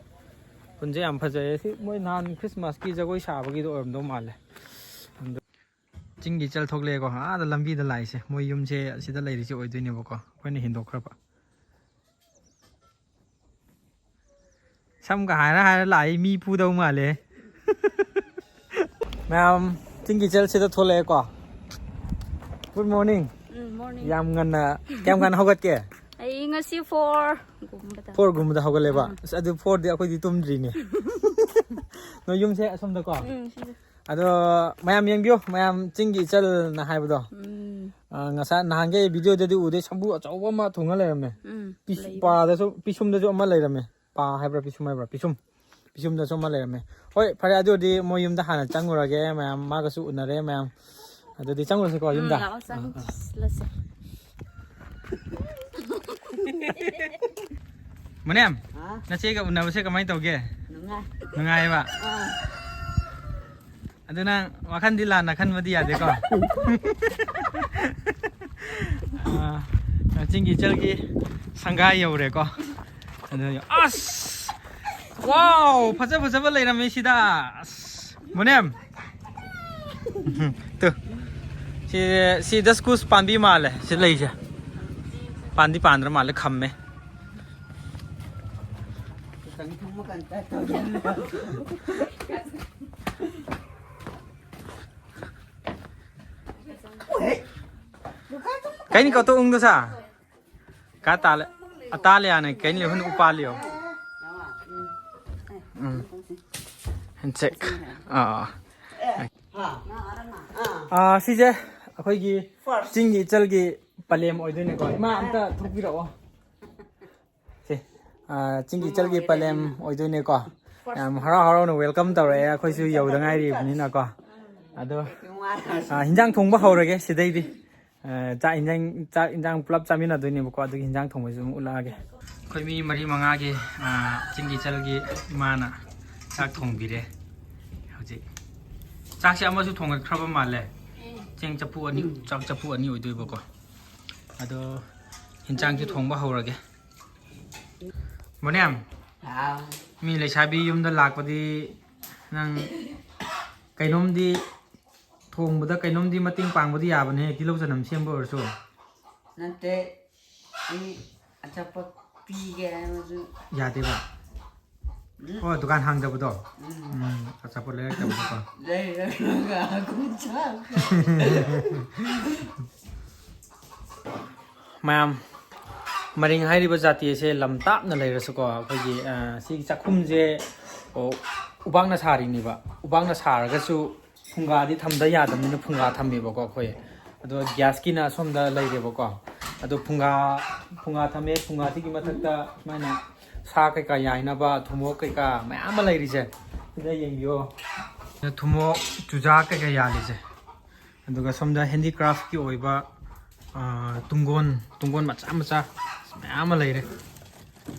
ꯈꯨꯟꯁꯦ ꯌꯥꯝ ꯐꯖꯩꯌꯦ꯫ ꯁꯤ ꯃꯣꯏ ꯅꯍꯥꯟ ꯈ꯭ꯔꯤꯁꯃꯥꯁꯀꯤ ꯖꯒꯣꯏ ꯁꯥꯕꯒꯤꯗꯣ ꯑꯣꯏꯔꯝꯗꯧ ꯃꯥꯜꯂꯦ꯫ ꯑꯗꯣ ꯆꯤꯡꯒꯤ ꯏꯆꯜ ꯊꯣꯛꯂꯛꯑꯦꯀꯣ꯫ ꯑꯥꯗ ꯂꯝꯕꯤꯗ ꯂꯥꯛꯏꯁꯦ ꯃꯣꯏ ꯌꯨꯝꯁꯦ ꯑꯁꯤꯗ ꯂꯩꯔꯤꯁꯦ ꯑꯣꯏꯗꯣꯏꯅꯦꯕꯀꯣ, ꯑꯩꯈꯣꯏꯅ ꯍꯦꯟꯗꯣꯛꯈ꯭ꯔꯕ꯫ ꯁꯝꯒ ꯍꯥꯏꯔ ꯍꯥꯏꯔ ꯂꯥꯛꯏ, ꯃꯤ ꯄꯨꯗꯧ ꯃꯥꯜꯂꯦ꯫ ꯃꯌꯥꯝ, ꯆꯤꯡꯒꯤ ꯏꯆꯜꯁꯤꯗ ꯊꯣꯛꯂꯛꯑꯦꯀꯣ꯫ Good morning. ꯎꯝ, morning. ꯌꯥꯝ ꯉꯟꯅ, ꯀꯌꯥꯝ ꯉꯟꯅ ꯍꯧꯒꯠꯀꯦ? ꯑꯩ ꯉꯁꯤ four ꯒꯨꯝꯕꯗ꯫ Four ꯒꯨꯝꯕꯗ ꯍꯧꯒꯠꯂꯦꯕ? ꯎꯝ꯫ ꯑꯁ, ꯑꯗꯨ four ꯗꯤ ꯑꯩꯈꯣꯏꯗꯤ ꯇꯨꯝꯗ꯭ꯔꯤꯅꯦ꯫ ꯅꯣꯏ ꯌꯨꯝꯁꯦ ꯑꯁꯣꯝꯗꯀꯣ? ꯎꯝ, ꯁꯤꯗ꯫ ꯑꯗꯣ ꯃꯌꯥꯝ ꯌꯦꯡꯕꯤꯌꯨ, ꯃꯌꯥꯝ ꯆꯤꯡꯒꯤ ꯏꯆꯜꯅ ꯍꯥꯏꯕꯗꯣ꯫ ꯎꯝ꯫ ꯑ, ꯉꯁꯥꯏ ꯅꯍꯥꯟꯒꯩ video ꯗꯗꯤ ꯎꯗꯦ, ꯁꯝꯕꯨ ꯑꯆꯧꯕ ꯑꯃ ꯊꯨꯡꯉ ꯂꯩꯔꯝꯃꯦ꯫ ꯎꯝ, ꯄꯤꯁ-, ꯂꯩꯕꯅꯦ꯫ ꯄꯥꯗꯁꯨ, ꯄꯤꯁꯨꯝꯗꯁꯨ ꯑꯃ ꯂꯩꯔꯝꯃꯦ꯫ ꯄꯥ ꯍꯥꯏꯕ꯭ꯔꯥ ꯄꯤꯁꯨꯝ ꯍꯥꯏꯕ꯭ꯔꯥ? ꯄꯤꯁꯨꯝ꯫ ꯄꯤꯁꯨꯝꯗꯁꯨ ꯑꯃ ꯂꯩꯔꯝꯃꯦ꯫ ꯍꯣꯏ, ꯐꯔꯦ, ꯑꯗꯨ ꯑꯣꯏꯔꯗꯤ ꯃꯣꯏ ꯌꯨꯝꯗ ꯍꯥꯟꯅ ꯆꯪꯉꯨꯔꯒꯦ ꯃꯌꯥꯝ꯫ ꯃꯥꯒꯁꯨ ꯎꯅꯔꯦ ꯃꯌꯥꯝ꯫ ꯑꯗꯨꯗꯤ ꯆꯪꯉꯨꯔꯁꯤꯀꯣ, ꯎꯝ, ꯌꯨꯝꯗ? ꯂꯥꯛꯑꯣ, ꯑꯥ, ꯑꯥ꯫ ꯆꯪꯁꯤꯜꯂꯁꯦ꯫ ꯃꯣꯅꯦꯝ, ꯍꯥ? ꯅꯆꯦꯒ ꯎꯅꯕꯁꯦ ꯀꯃꯥꯏꯅ ꯇꯧꯒꯦ? ꯅꯨꯡꯉꯥꯏ꯫ ꯅꯨꯡꯉꯥꯏꯌꯦꯕ? ꯑꯥ꯫ ꯑꯗꯨ ꯅꯪ ꯋꯥꯈꯟꯗꯤ ꯂꯥꯟꯅ ꯈꯟꯕꯗꯤ ꯌꯥꯗꯦꯀꯣ? ꯑꯥ, ꯆꯤꯡꯒꯤ ꯏꯆꯜꯒꯤ ꯁꯪꯒꯥꯏ ꯌꯧꯔꯦꯀꯣ꯫ ꯑꯗꯨ, ꯑꯁ! Wow! ꯐꯖ ꯐꯖꯕ ꯂꯩꯔꯝꯃꯦ ꯁꯤꯗ꯫ ꯑꯁ! ꯃꯣꯅꯦꯝ! ꯇꯨ꯫ ꯁꯤ, ꯁꯤ ꯗꯁꯀꯨꯁ ꯄꯥꯝꯕꯤ ꯃꯥꯜꯂꯦ, ꯁꯤ ꯂꯩꯁꯦ꯫ ꯄꯥꯟꯗꯤ ꯄꯥꯟꯗ꯭ꯔ ꯃꯥꯜꯂꯦ, ꯈꯝꯃꯦ꯫ Kaini kau tu ung tu sa? Ka tale, atale ane, kaini le hun upalio. Mm. Handshake. ꯑꯥ꯫ ꯑꯥ, ꯁꯤꯁꯦ ꯑꯩꯈꯣꯏꯒꯤ ꯆꯤꯡꯒꯤ ꯏꯆꯜꯒꯤ ꯄꯂꯦꯝ ꯑꯣꯏꯗꯣꯏꯅꯦꯀꯣ꯫ ꯏꯃꯥ, ꯑꯝꯇ ꯊꯣꯛꯄꯤꯔꯛꯑꯣ꯫ ꯁꯦ, ꯑꯥ, ꯆꯤꯡꯒꯤ ꯏꯆꯜꯒꯤ ꯄꯂꯦꯝ ꯑꯣꯏꯗꯣꯏꯅꯦꯀꯣ꯫ ꯌꯥꯝ ꯍꯔꯥꯎ ꯍꯔꯥꯎꯅ welcome ꯇꯧꯔꯛꯑꯦ, ꯑꯩꯈꯣꯏꯁꯨ ꯌꯧꯗ ꯉꯥꯏꯔꯤꯕꯅꯤꯅꯀꯣ꯫ ꯑꯗꯣ, ꯑꯥ, ꯍꯤꯟꯖꯥꯡ ꯊꯣꯡꯕ ꯍꯧꯔꯒꯦ ꯁꯤꯗꯩꯗꯤ꯫ ꯑꯥ, ꯆꯥꯛ ꯍꯤꯟꯖꯥꯡ, ꯆꯥꯛ ꯍꯤꯟꯖꯥꯡ ꯄꯨꯂꯞ ꯆꯥꯃꯤꯟꯅꯗꯣꯏꯅꯦꯕꯀꯣ, ꯑꯗꯨꯒꯤ ꯍꯤꯟꯖꯥꯡ ꯊꯣꯡꯕꯁꯨ ꯑꯗꯨꯝ ꯎꯠꯂꯛꯑꯒꯦ꯫ ꯑꯩꯈꯣꯏ ꯃꯤ ꯃꯔꯤ ꯃꯉꯥꯒꯤ, ꯑꯥ, ꯆꯤꯡꯒꯤ ꯏꯆꯜꯒꯤ ꯏꯃꯥꯅ ꯆꯥꯛ ꯊꯣꯡꯕꯤꯔꯦ ꯍꯧꯖꯤꯛ꯫ ꯆꯥꯛꯁꯦ ꯑꯃꯁꯨ ꯊꯣꯡꯒꯠꯈ꯭ꯔꯕ ꯃꯥꯜꯂꯦ꯫ ꯆꯦꯡ ꯆꯐꯨ ꯑꯅꯤ, ꯆꯥꯛ ꯆꯐꯨ ꯑꯅꯤ ꯑꯣꯏꯗꯣꯏꯕꯀꯣ꯫ ꯑꯗꯣ ꯍꯤꯟꯖꯥꯡꯁꯦ ꯊꯣꯡꯕ ꯍꯧꯔꯒꯦ꯫ ꯃꯣꯅꯦꯝ, ꯍꯥꯎ꯫ ꯃꯤ ꯂꯩꯁꯥꯕꯤ ꯌꯨꯝꯗ ꯂꯥꯛꯄꯗꯤ ꯅꯪ ꯀꯩꯅꯣꯝꯗꯤ ꯊꯣꯡꯕꯗ ꯀꯩꯅꯣꯝꯗꯤ ꯃꯇꯦꯡ ꯄꯥꯡꯕꯗꯤ ꯌꯥꯕꯅꯦ, ꯇꯤꯜꯍꯧ ꯆꯅꯝ ꯁꯦꯝꯕ ꯑꯣꯏꯔꯁꯨ꯫ ꯅꯠꯇꯦ, ꯑꯩ ꯑꯆꯥꯄꯣꯠ ꯄꯤꯒꯦ ꯍꯥꯏꯕꯁꯨ ꯌꯥꯗꯦꯕ꯫ ꯎꯝ꯫ ꯑꯣ, ꯗꯨꯀꯥꯟ ꯍꯥꯡꯗꯕꯗꯣ? ꯎꯝ꯫ ꯎꯝ, ꯑꯆꯥꯄꯣꯠ ꯂꯩꯔꯛꯇꯕꯗꯣꯀꯣ? ꯂꯩꯔꯛꯑꯒ ꯑꯩꯈꯣꯏ ꯆꯥꯕ꯫ ꯃꯌꯥꯝ, ꯃꯔꯤꯡ ꯍꯥꯏꯔꯤꯕ ꯖꯥꯇꯤ ꯑꯁꯦ ꯂꯝ ꯇꯥꯞꯅ ꯂꯩꯔꯁꯨꯀꯣ, ꯑꯩꯈꯣꯏꯒꯤ, ꯑ, ꯁꯤꯒꯤ ꯆꯥꯛꯈꯨꯝꯁꯦ, ꯑꯣ, ꯎꯕꯥꯛꯅ ꯁꯥꯔꯤꯅꯦꯕ꯫ ꯎꯕꯥꯛꯅ ꯁꯥꯔꯒꯁꯨ ꯐꯨꯡꯒꯥꯗꯤ ꯊꯝꯗ ꯌꯥꯗꯕꯅꯤꯅ ꯐꯨꯡꯒꯥ ꯊꯝꯃꯦꯕꯀꯣ ꯑꯩꯈꯣꯏ꯫ ꯑꯗꯣ ꯒ꯭ꯌꯥꯁꯀꯤꯅ ꯑꯁꯣꯝꯗ ꯂꯩꯔꯦꯕꯀꯣ꯫ ꯑꯗꯣ ꯐꯨꯡꯒꯥ, ꯐꯨꯡꯒꯥ ꯊꯝꯃꯦ꯫ ꯐꯨꯡꯒꯥꯁꯤꯒꯤ ꯃꯊꯛꯇ ꯁꯨꯃꯥꯏꯅ ꯁꯥ ꯀꯩꯀꯥ ꯌꯥꯏꯅꯕ ꯊꯨꯝꯃꯣꯛ ꯀꯩꯀꯥ ꯃꯌꯥꯝ ꯑꯃ ꯂꯩꯔꯤꯁꯦ꯫ ꯁꯤꯗ ꯌꯦꯡꯕꯤꯌꯣ꯫ ꯁꯤꯗ ꯊꯨꯝꯃꯣꯛ, ꯆꯨꯖꯥꯛ ꯀꯩꯀꯥ ꯌꯥꯜꯂꯤꯁꯦ꯫ ꯑꯗꯨꯒ ꯁꯣꯝꯗ handicraftꯀꯤ ꯑꯣꯏꯕ, ꯑ, ꯇꯨꯡꯒꯣꯟ, ꯇꯨꯡꯒꯣꯟ ꯃꯆꯥ ꯃꯆꯥ ꯃꯌꯥꯝ ꯑꯃ ꯂꯩꯔꯦ꯫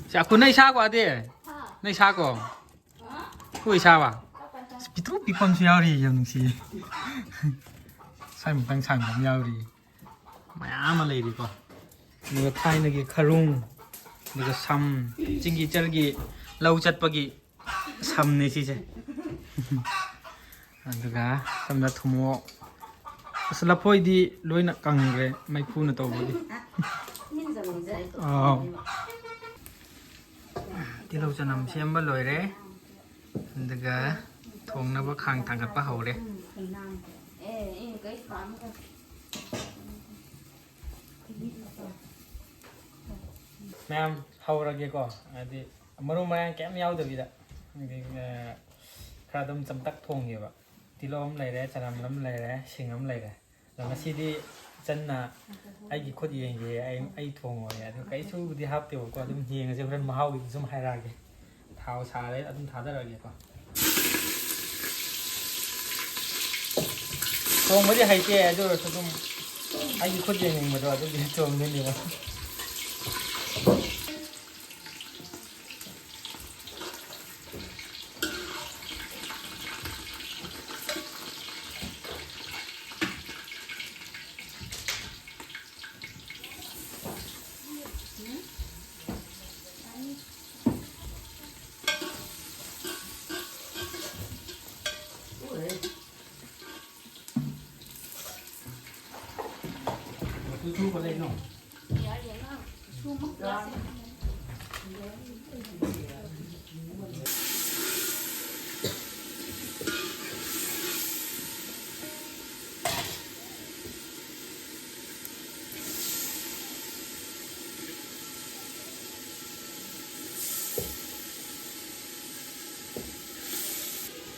ꯁꯤ ꯑꯩꯈꯣꯏ ꯅꯣꯏ ꯁꯥꯀꯣ ꯑꯗꯤ? ꯅꯣꯏ ꯁꯥꯀꯣ? ꯑꯩꯈꯣꯏ ꯁꯥꯕ? ꯑꯁ, ꯄꯤꯛꯇ꯭ꯔꯨ ꯄꯤꯛꯄ ꯑꯃꯁꯨ ꯌꯥꯎꯔꯤ, ꯌꯥꯝ ꯅꯨꯡꯁꯤꯌꯦ꯫ ꯁ꯭ꯋꯥꯏꯃꯨꯛꯇꯪ ꯁꯥꯡꯕ ꯑꯃ ꯌꯥꯎꯔꯤ꯫ ꯃꯌꯥꯝ ꯑꯃ ꯂꯩꯔꯤꯀꯣ꯫ ꯑꯗꯨꯒ ꯊꯥꯏꯅꯒꯤ ꯈꯔꯨꯡ, ꯑꯗꯨꯒ ꯁꯝ, ꯆꯤꯡꯒꯤ ꯆꯜꯒꯤ ꯂꯧ ꯆꯠꯄꯒꯤ ꯁꯝꯅꯦ ꯁꯤꯁꯦ꯫ ꯑꯗꯨꯒ ꯁꯣꯝꯗ ꯊꯨꯝꯃꯣꯛ꯫ ꯑꯁ, ꯂꯐꯣꯏꯗꯤ ꯂꯣꯏꯅ ꯀꯪꯈ꯭ꯔꯦ ꯃꯩꯐꯨꯅ ꯇꯧꯕꯒꯤ꯫ ꯑꯥꯎ꯫ ꯇꯤꯜꯍꯧ ꯆꯅꯝ ꯁꯦꯝꯕ ꯂꯣꯏꯔꯦ꯫ ꯑꯗꯨꯒ ꯊꯣꯡꯅꯕ ꯈꯥꯡ ꯊꯥꯡꯒꯠꯄ ꯍꯧꯔꯦ꯫ ꯃꯌꯥꯝ ꯍꯧꯔꯒꯦꯀꯣ꯫ ꯍꯥꯏꯗꯤ ꯃꯔꯨ ꯃꯔꯥꯡ ꯀꯩꯝ ꯌꯥꯎꯗꯕꯤꯗ꯫ ꯍꯥꯏꯗꯤ, ꯑ, ꯈꯔ ꯑꯗꯨꯝ ꯆꯝꯇꯛ ꯊꯣꯡꯒꯦꯕ꯫ ꯇꯤꯜꯍꯧ ꯑꯃ ꯂꯩꯔꯦ, ꯆꯅꯝ ꯑꯃ ꯂꯩꯔꯦ, ꯁꯤꯡ ꯑꯃ ꯂꯩꯔꯦ꯫ ꯑꯗꯣ ꯉꯁꯤꯗꯤ ꯏꯆꯟꯅ ꯑꯩꯒꯤ ꯈꯨꯠ ꯌꯦꯡꯒꯦ, ꯑꯩ, ꯑꯩ ꯊꯣꯡꯉꯣꯏ꯫ ꯑꯗꯨ ꯀꯩꯁꯨꯕꯨꯗꯤ ꯍꯥꯞꯇꯦꯕꯀꯣ, ꯑꯗꯨꯝ ꯌꯦꯡꯉꯁꯦ, ꯍꯣꯔꯦꯟ ꯃꯍꯥꯎꯒꯤꯗꯤ ꯁꯨꯝ ꯍꯥꯏꯔꯛꯑꯒꯦ꯫ ꯊꯥꯎ ꯁꯥꯔꯦ, ꯑꯗꯨꯝ ꯊꯥꯗꯔꯛꯑꯒꯦꯀꯣ꯫ ꯊꯣꯡꯕꯗꯤ ꯍꯩꯇꯦ, ꯑꯗꯨ ꯑꯣꯏꯔꯁꯨ ꯑꯗꯨꯝ ꯑꯩꯒꯤ ꯈꯨꯠ ꯌꯦꯡꯅꯤꯡꯕꯗꯣ ꯑꯗꯨꯒꯤ ꯊꯣꯡꯗꯣꯏꯅꯦꯕ꯫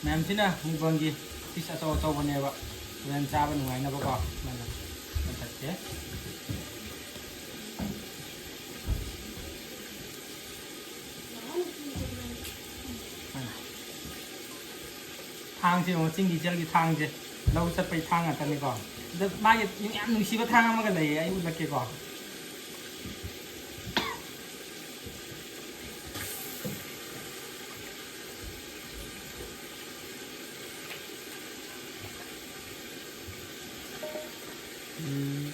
ꯃꯌꯥꯝꯁꯤꯅ ꯃꯨꯛꯕꯥꯡꯒꯤ ꯄꯤꯁ ꯑꯆꯧ ꯑꯆꯧꯕꯅꯦꯕ, ꯍꯣꯔꯦꯟ ꯆꯥꯕ ꯅꯨꯡꯉꯥꯏꯅꯕꯀꯣ꯫ ꯁꯨꯃꯥꯏꯅ ꯂꯧꯊꯠꯀꯦ꯫ ꯊꯥꯡꯁꯦ ꯌꯦꯡꯉꯣ, ꯆꯤꯡꯒꯤ ꯏꯆꯜꯒꯤ ꯊꯥꯡꯁꯦ꯫ ꯂꯧ ꯆꯠꯄꯩ ꯊꯥꯡ ꯉꯥꯛꯇꯅꯤꯀꯣ꯫ ꯑꯗ ꯃꯥꯒꯤ ꯌꯥꯝ ꯅꯨꯡꯁꯤꯕ ꯊꯥꯡ ꯑꯃꯒ ꯂꯩꯌꯦ, ꯑꯩ ꯎꯠꯂꯛꯀꯦꯀꯣ꯫ ꯎꯝ꯫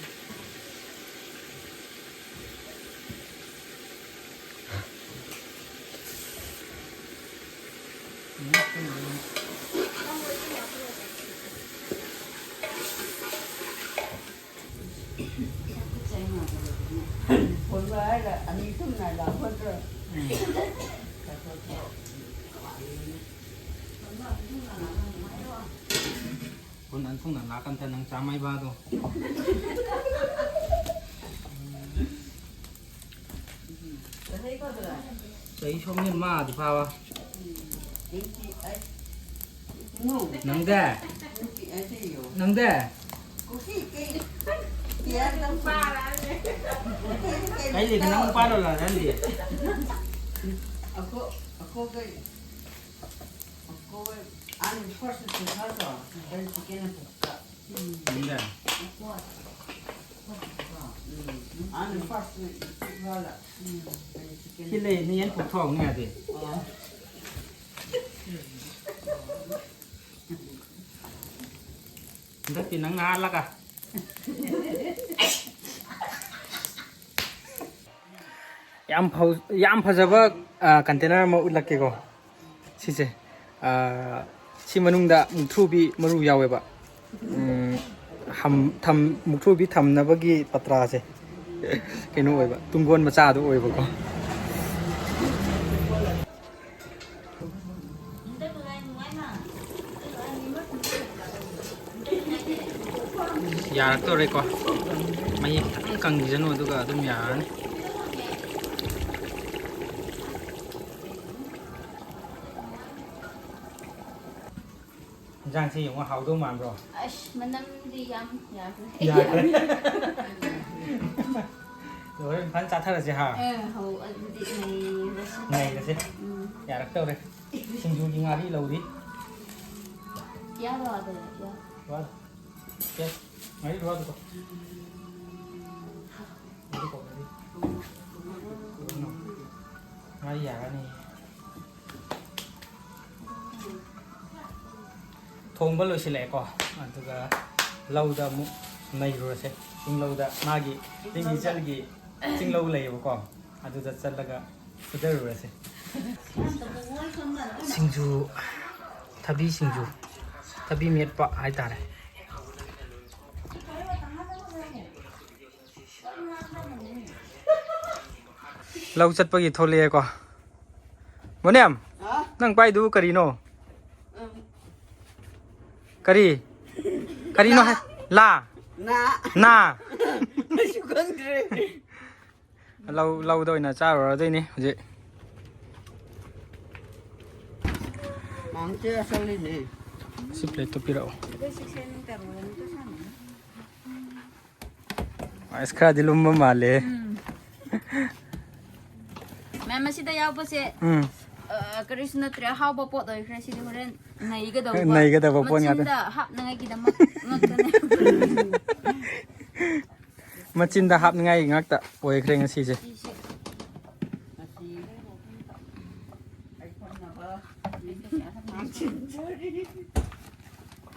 ꯍꯣꯏꯕ ꯍꯥꯏꯔ ꯑꯅꯤ ꯊꯨꯝꯅ ꯂꯥꯎꯒꯗ꯭ꯔꯣ? ꯎꯝ꯫ ꯀꯣꯟ ꯑꯟꯊꯨꯡꯅ ꯂꯥꯛꯀꯟꯗ ꯅꯪ ꯆꯥꯃꯩꯕꯥꯗꯣ꯫ ꯆꯍꯤ ꯁꯣꯝꯅꯤ ꯃꯥꯗꯤ ꯐꯥꯕ꯫ ꯅꯪꯗꯦ? ꯅꯪꯗꯦ? ꯀꯩ ꯂꯩꯒꯦ ꯅꯪ ꯄꯥꯔꯣ ꯂꯥ ꯅꯪꯗꯤ? ꯑꯩꯈꯣꯏ, ꯑꯩꯈꯣꯏ, ꯑꯩꯈꯣꯏ, ꯑꯩꯅ first ꯊꯣꯡꯉꯒ, then second ꯊꯣꯡꯉꯒ꯫ ꯅꯪꯗꯦ? ꯑꯩꯅ first ꯊꯣꯡꯉꯒ, then second꯫ ꯁꯤ ꯂꯩ, ꯅ ꯌꯦꯟ ꯄꯨꯊꯣꯛꯅꯤ ꯌꯥꯗꯦ꯫ ꯑꯣ꯫ ꯍꯟꯗꯛꯇꯤ ꯅꯪꯅ ꯍꯥꯠꯂꯒ꯫ ꯌꯥꯝ ꯐꯧ-, ꯌꯥꯝ ꯐꯖꯕ, ꯑ, container ꯑꯃ ꯎꯠꯂꯛꯀꯦꯀꯣ꯫ ꯁꯤꯁꯦ, ꯑ, ꯁꯤ ꯃꯅꯨꯡꯗ ꯃꯨꯛꯊ꯭ꯔꯨꯕꯤ ꯃꯔꯨ ꯌꯥꯎꯋꯦꯕ꯫ ꯎꯝ, ꯊꯝ ꯊꯝ ꯃꯨꯛꯊ꯭ꯔꯨꯕꯤ ꯊꯝꯅꯕꯒꯤ ꯄꯇ꯭ꯔꯥꯁꯦ ꯀꯩꯅꯣ ꯑꯣꯏꯕ, ꯇꯨꯡꯒꯣꯟ ꯃꯆꯥꯗꯣ ꯑꯣꯏꯕꯀꯣ꯫ ꯌꯥꯔꯛꯇꯧꯔꯦꯀꯣ꯫ ꯃꯍꯤ ꯈꯤꯇꯪ ꯀꯪꯈꯤꯁꯅꯨ, ꯑꯗꯨꯒ ꯑꯗꯨꯝ ꯌꯥꯔꯅꯤ꯫ ꯏꯟꯖꯥꯡꯁꯦ ꯌꯦꯡꯉꯣ, ꯍꯥꯎꯗꯧ ꯃꯥꯟꯕ꯭ꯔꯣ? ꯑꯁ, ꯃꯅꯝꯗꯤ ꯌꯥꯝ ꯌꯥꯈ꯭ꯔꯦ꯫ ꯌꯥꯈ꯭ꯔꯦ꯫ ꯍꯣꯔꯦꯟ ꯐꯖꯅ ꯆꯥꯊꯔꯁꯦ ꯍꯥ? ꯑꯦ, ꯍꯧ, ꯑꯗꯨꯗꯤ ꯅꯩꯔꯁꯤ꯫ ꯅꯩꯔꯁꯦ꯫ ꯎꯝ꯫ ꯌꯥꯔꯛꯇꯧꯔꯦ꯫ ꯁꯤꯡꯖꯨꯒꯤ ꯉꯥꯔꯤ ꯂꯧꯔꯤ꯫ ꯌꯥꯔꯣ, ꯑꯗꯨ, ꯌꯥ꯫ ꯋꯥ꯫ ꯌꯦꯁ꯫ ꯉꯥꯔꯤ ꯂꯧꯔꯣ, ꯑꯗꯨꯒ꯫ ꯉꯥꯔꯤ ꯀꯣ, ꯉꯥꯔꯤ꯫ ꯉꯥꯔꯤ ꯌꯥꯔꯅꯤ꯫ ꯊꯣꯡꯕ ꯂꯣꯏꯁꯤꯜꯂꯛꯑꯦꯀꯣ, ꯑꯗꯨꯒ ꯂꯧꯗ ꯑꯃꯨꯛ ꯅꯩꯔꯨꯔꯁꯦ꯫ ꯆꯤꯡꯂꯧꯗ, ꯃꯥꯒꯤ ꯆꯤꯡ ꯏꯆꯜꯒꯤ ꯆꯤꯡꯂꯧ ꯂꯩꯌꯦꯕꯀꯣ, ꯑꯗꯨꯗ ꯆꯠꯂꯒ ꯐꯨꯊꯔꯨꯔꯁꯦ꯫ ꯁꯤꯡꯖꯨ, ꯊꯕꯤ ꯁꯤꯡꯖꯨ, ꯊꯕꯤ ꯃꯦꯠꯄ ꯍꯥꯏꯇꯥꯔꯦ꯫ ꯂꯧ ꯆꯠꯄꯒꯤ ꯊꯣꯛꯂꯛꯑꯦꯀꯣ꯫ ꯃꯣꯅꯦꯝ, ꯍꯥ? ꯅꯪ ꯄꯥꯏꯗꯨꯕꯨ ꯀꯔꯤꯅꯣ? ꯎꯝ꯫ ꯀꯔꯤ? ꯀꯔꯤꯅꯣ ꯍꯥꯏ? ꯂꯥ? ꯅꯥ꯫ ꯅꯥ꯫ ꯑꯩꯁꯨ ꯈꯪꯗ꯭ꯔꯦ꯫ ꯂꯧ, ꯂꯧꯗ ꯑꯣꯏꯅ ꯆꯥꯔꯨꯔꯗꯣꯏꯅꯤ ꯍꯧꯖꯤꯛ꯫ ꯃꯥꯡꯁꯦ ꯑꯁꯪꯂꯤꯅꯦ꯫ ꯁꯤ ꯄ꯭ꯂꯦꯠꯇꯣ ꯄꯤꯔꯛꯑꯣ꯫ ꯑꯁ, ꯈꯔꯗꯤ ꯂꯨꯝꯕ ꯃꯥꯜꯂꯦ꯫ ꯎꯝ꯫ ꯃꯌꯥꯝ ꯑꯁꯤꯗ ꯌꯥꯎꯕꯁꯦ, ꯎꯝ꯫ ꯑ, ꯀꯔꯤꯁꯨ ꯅꯠꯇ꯭ꯔꯦ, ꯑꯍꯥꯎꯕ ꯄꯣꯠ ꯑꯣꯏꯈ꯭ꯔꯦ ꯁꯤꯗꯤ꯫ ꯍꯣꯔꯦꯟ ꯅꯩꯒꯗꯧꯕ, ꯅꯩꯒꯗꯕ ꯄꯣꯠ ꯉꯥꯛꯇ꯫ ꯃꯆꯤꯟꯗ ꯍꯥꯞꯅꯉꯥꯏꯒꯤꯗꯃꯛ ꯉꯥꯛꯇꯅꯦ꯫ ꯃꯆꯤꯟꯗ ꯍꯥꯞꯅꯤꯡꯉꯥꯏ ꯉꯥꯛꯇ ꯑꯣꯏꯈ꯭ꯔꯦ ꯉꯁꯤꯁꯦ꯫ ꯁꯤꯁꯦ꯫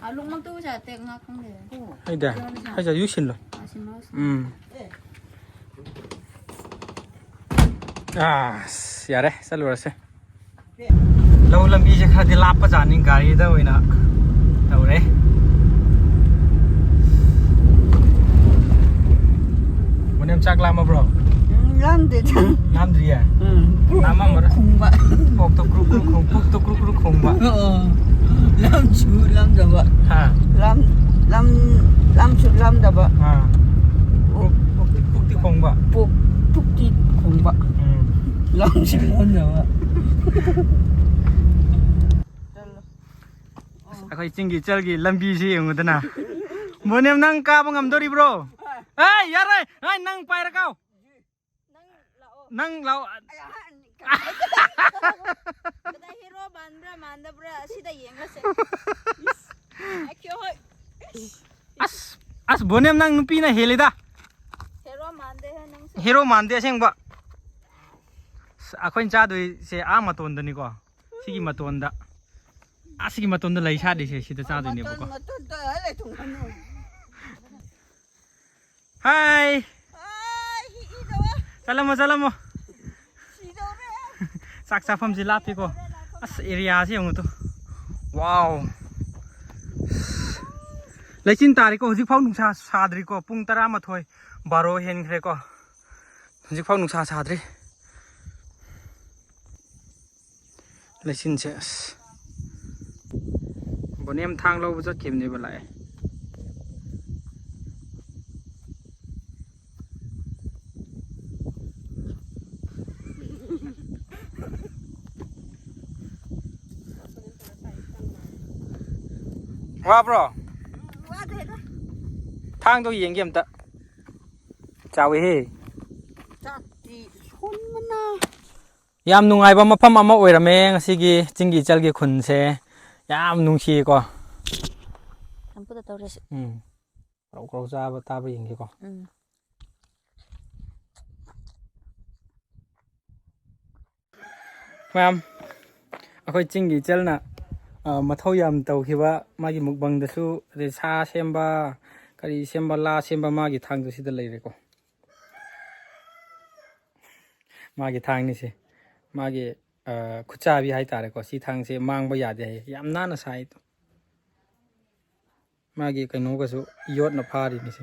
ꯑ, ꯂꯣꯛꯃꯛꯇ ꯎꯖꯥ ꯇꯦꯛ ꯉꯥ ꯈꯪꯗꯦ꯫ ꯑꯩꯗ, ꯑꯩꯁꯦ ꯌꯨꯁꯤꯜꯂꯣ꯫ ꯑ, ꯁꯤꯃ ꯎꯁꯤꯜꯂꯣ꯫ ꯎꯝ꯫ ꯑꯁ, ꯌꯥꯔꯦ, ꯆꯠꯂꯨꯔꯁꯦ꯫ ꯂꯧ ꯂꯝꯕꯤꯁꯦ ꯈꯔꯗꯤ ꯂꯥꯞꯄꯖꯥꯠꯅꯤ, ꯒꯥꯔꯤꯗ ꯑꯣꯏꯅ ꯇꯧꯔꯦ꯫ ꯆꯥꯛ ꯂꯥꯝꯃꯕ꯭ꯔꯣ? ꯎꯝ, ꯂꯥꯝꯗꯦꯗ꯫ ꯂꯥꯝꯗ꯭ꯔꯤꯌꯦ? ꯎꯝ꯫ ꯂꯥꯝꯃꯝꯃꯔꯣꯏ꯫ ꯈꯣꯡꯕ꯫ ꯄꯣꯛꯇꯣ ꯀ꯭ꯔꯨꯛ ꯀ꯭ꯔꯨꯛ ꯈꯣꯡ, ꯄꯨꯛꯇꯣ ꯀ꯭ꯔꯨꯛ ꯀ꯭ꯔꯨꯛ ꯈꯣꯡꯕ꯫ ꯑꯣ꯫ ꯂꯥꯝꯁꯨ ꯂꯥꯝꯗꯕ꯫ ꯍꯥ꯫ ꯂꯥꯝ, ꯂꯥꯝ, ꯂꯥꯝꯁꯨ ꯂꯥꯝꯗꯕ꯫ ꯑꯥ꯫ ꯄꯨꯛ, ꯄꯨꯛꯇꯤ, ꯄꯨꯛꯇꯤ ꯈꯣꯡꯕ꯫ ꯄꯨꯛ, ꯄꯨꯛꯇꯤ ꯈꯣꯡꯕ꯫ ꯎꯝ꯫ ꯂꯥꯝꯁꯨ ꯂꯥꯝꯗꯕ꯫ ꯑꯩꯈꯣꯏ ꯆꯤꯡꯒꯤ ꯏꯆꯜꯒꯤ ꯂꯝꯕꯤꯁꯤ ꯌꯦꯡꯉꯨꯗꯅ꯫ ꯕꯣꯅꯦꯝ, ꯅꯪ ꯀꯥꯕ ꯉꯝꯗꯣꯔꯤꯕ꯭ꯔꯣ? ꯑꯦ, ꯌꯥꯔꯣꯏ꯫ ꯑꯦ, ꯅꯪ ꯄꯥꯏꯔ ꯀꯥꯎ꯫ ꯅꯪ ꯂꯥꯛꯑꯣ꯫ ꯅꯪ ꯂꯥꯎ꯫ ꯀꯗꯥꯏ ꯍꯦꯔꯣ ꯃꯥꯟꯕ꯭ꯔꯥ ꯃꯥꯟꯗꯕ꯭ꯔꯥ ꯑꯁꯤꯗ ꯌꯦꯡꯂꯁꯦ꯫ ꯑꯩꯈꯣꯏ ꯍꯣꯏ꯫ ꯑꯁ, ꯑꯁ, ꯕꯣꯅꯦꯝ, ꯅꯪ ꯅꯨꯄꯤꯅ ꯍꯦꯜꯂꯤꯗ꯫ ꯍꯦꯔꯣ ꯃꯥꯟꯗꯦ ꯍꯦ ꯅꯪꯁꯨ꯫ ꯍꯦꯔꯣ ꯃꯥꯟꯗꯦ ꯑꯁꯦꯡꯕ꯫ ꯑꯁ, ꯑꯩꯈꯣꯏꯅ ꯆꯥꯗꯣꯏꯁꯦ ꯑꯥ ꯃꯇꯣꯟꯗꯅꯤꯀꯣ꯫ ꯁꯤꯒꯤ ꯃꯇꯣꯟꯗ꯫ ꯑꯥ, ꯁꯤꯒꯤ ꯃꯇꯣꯟꯗ ꯂꯩ ꯁꯥꯠꯂꯤꯁꯦ, ꯁꯤꯗ ꯆꯥꯗꯣꯏꯅꯦꯕꯀꯣ꯫ ꯃꯇꯣꯟ, ꯃꯇꯣꯟꯗ ꯂꯩ ꯊꯨꯡꯍꯟꯅꯨ꯫ ꯍꯥꯏ꯫ ꯑꯥꯏ, ꯍꯤ, ꯏꯗꯧꯋꯦ꯫ ꯆꯠꯂꯝꯃꯣ, ꯆꯠꯂꯝꯃꯣ꯫ ꯁꯤꯗꯧꯔꯦ꯫ ꯆꯥꯛ ꯆꯥꯐꯝꯁꯤ ꯂꯥꯞꯄꯤꯀꯣ꯫ ꯑꯁ, ꯑꯦꯔꯤꯌꯥꯁꯤ ꯌꯦꯡꯉꯨ ꯇꯨ꯫ ꯋꯥꯎ꯫ ꯂꯩꯆꯤꯟ ꯇꯥꯔꯤꯀꯣ꯫ ꯍꯧꯖꯤꯛꯐꯥꯎ ꯅꯨꯡꯁꯥ ꯁꯥꯗ꯭ꯔꯤꯀꯣ꯫ ꯄꯨꯡ ꯇꯔꯥꯃꯥꯊꯣꯏ, ꯕꯥꯔꯣ ꯍꯦꯟꯈ꯭ꯔꯦꯀꯣ꯫ ꯍꯧꯖꯤꯛꯐꯥꯎ ꯅꯨꯡꯁꯥ ꯁꯥꯗ꯭ꯔꯤ꯫ ꯂꯩꯆꯤꯟꯁꯦ ꯑꯁ꯫ ꯕꯣꯅꯦꯝ ꯊꯥꯡ ꯂꯧꯕ ꯆꯠꯈꯤꯕꯅꯦꯕ, ꯂꯥꯛꯑꯦ꯫ ꯋꯥꯕ꯭ꯔꯣ? ꯋꯥꯗꯦꯗ꯫ ꯊꯥꯡꯗꯣ ꯌꯦꯡꯒꯦ ꯑꯝꯇ꯫ ꯆꯥꯎꯋꯦꯍꯦ꯫ ꯆꯥꯛꯇꯤ ꯁꯣꯟꯕꯅ꯫ ꯌꯥꯝ ꯅꯨꯡꯉꯥꯏꯕ ꯃꯐꯝ ꯑꯃ ꯑꯣꯏꯔꯝꯃꯦ ꯉꯁꯤꯒꯤ ꯆꯤꯡꯒꯤ ꯏꯆꯜꯒꯤ ꯈꯨꯟꯁꯦ꯫ ꯌꯥꯝ ꯅꯨꯡꯁꯤꯌꯦꯀꯣ꯫ ꯅꯝꯐꯨꯗ ꯇꯧꯔꯁꯤ꯫ ꯎꯝ꯫ ꯀ꯭ꯔꯧ ꯀ꯭ꯔꯧ ꯆꯥꯕ ꯇꯥꯕ ꯌꯦꯡꯒꯦꯀꯣ꯫ ꯎꯝ꯫ ꯃꯌꯥꯝ, ꯑꯩꯈꯣꯏ ꯆꯤꯡꯒꯤ ꯏꯆꯜꯅ, ꯑ, ꯃꯊꯧ ꯌꯥꯝ ꯇꯧꯈꯤꯕ ꯃꯥꯒꯤ ꯃꯨꯛꯕꯪꯗꯁꯨ, ꯑꯗꯩ ꯁꯥ ꯁꯦꯝꯕ, ꯀꯔꯤ ꯁꯦꯝꯕ, ꯂꯥ ꯁꯦꯝꯕ, ꯃꯥꯒꯤ ꯊꯥꯡꯗꯨ ꯁꯤꯗ ꯂꯩꯔꯦꯀꯣ꯫ ꯃꯥꯒꯤ ꯊꯥꯡꯅꯤꯁꯦ꯫ ꯃꯥꯒꯤ, ꯑ, ꯈꯨꯠꯆꯥꯕꯤ ꯍꯥꯏꯇꯥꯔꯦꯀꯣ꯫ ꯁꯤ ꯊꯥꯡꯁꯦ ꯃꯥꯡꯕ ꯌꯥꯗꯦ ꯍꯥꯏꯌꯦ꯫ ꯌꯥꯝ ꯅꯥꯟꯅ ꯁꯥꯏ꯫ ꯃꯥꯒꯤ ꯀꯩꯅꯣꯒꯁꯨ ꯌꯣꯠꯅ ꯐꯥꯔꯤꯅꯤꯁꯦ꯫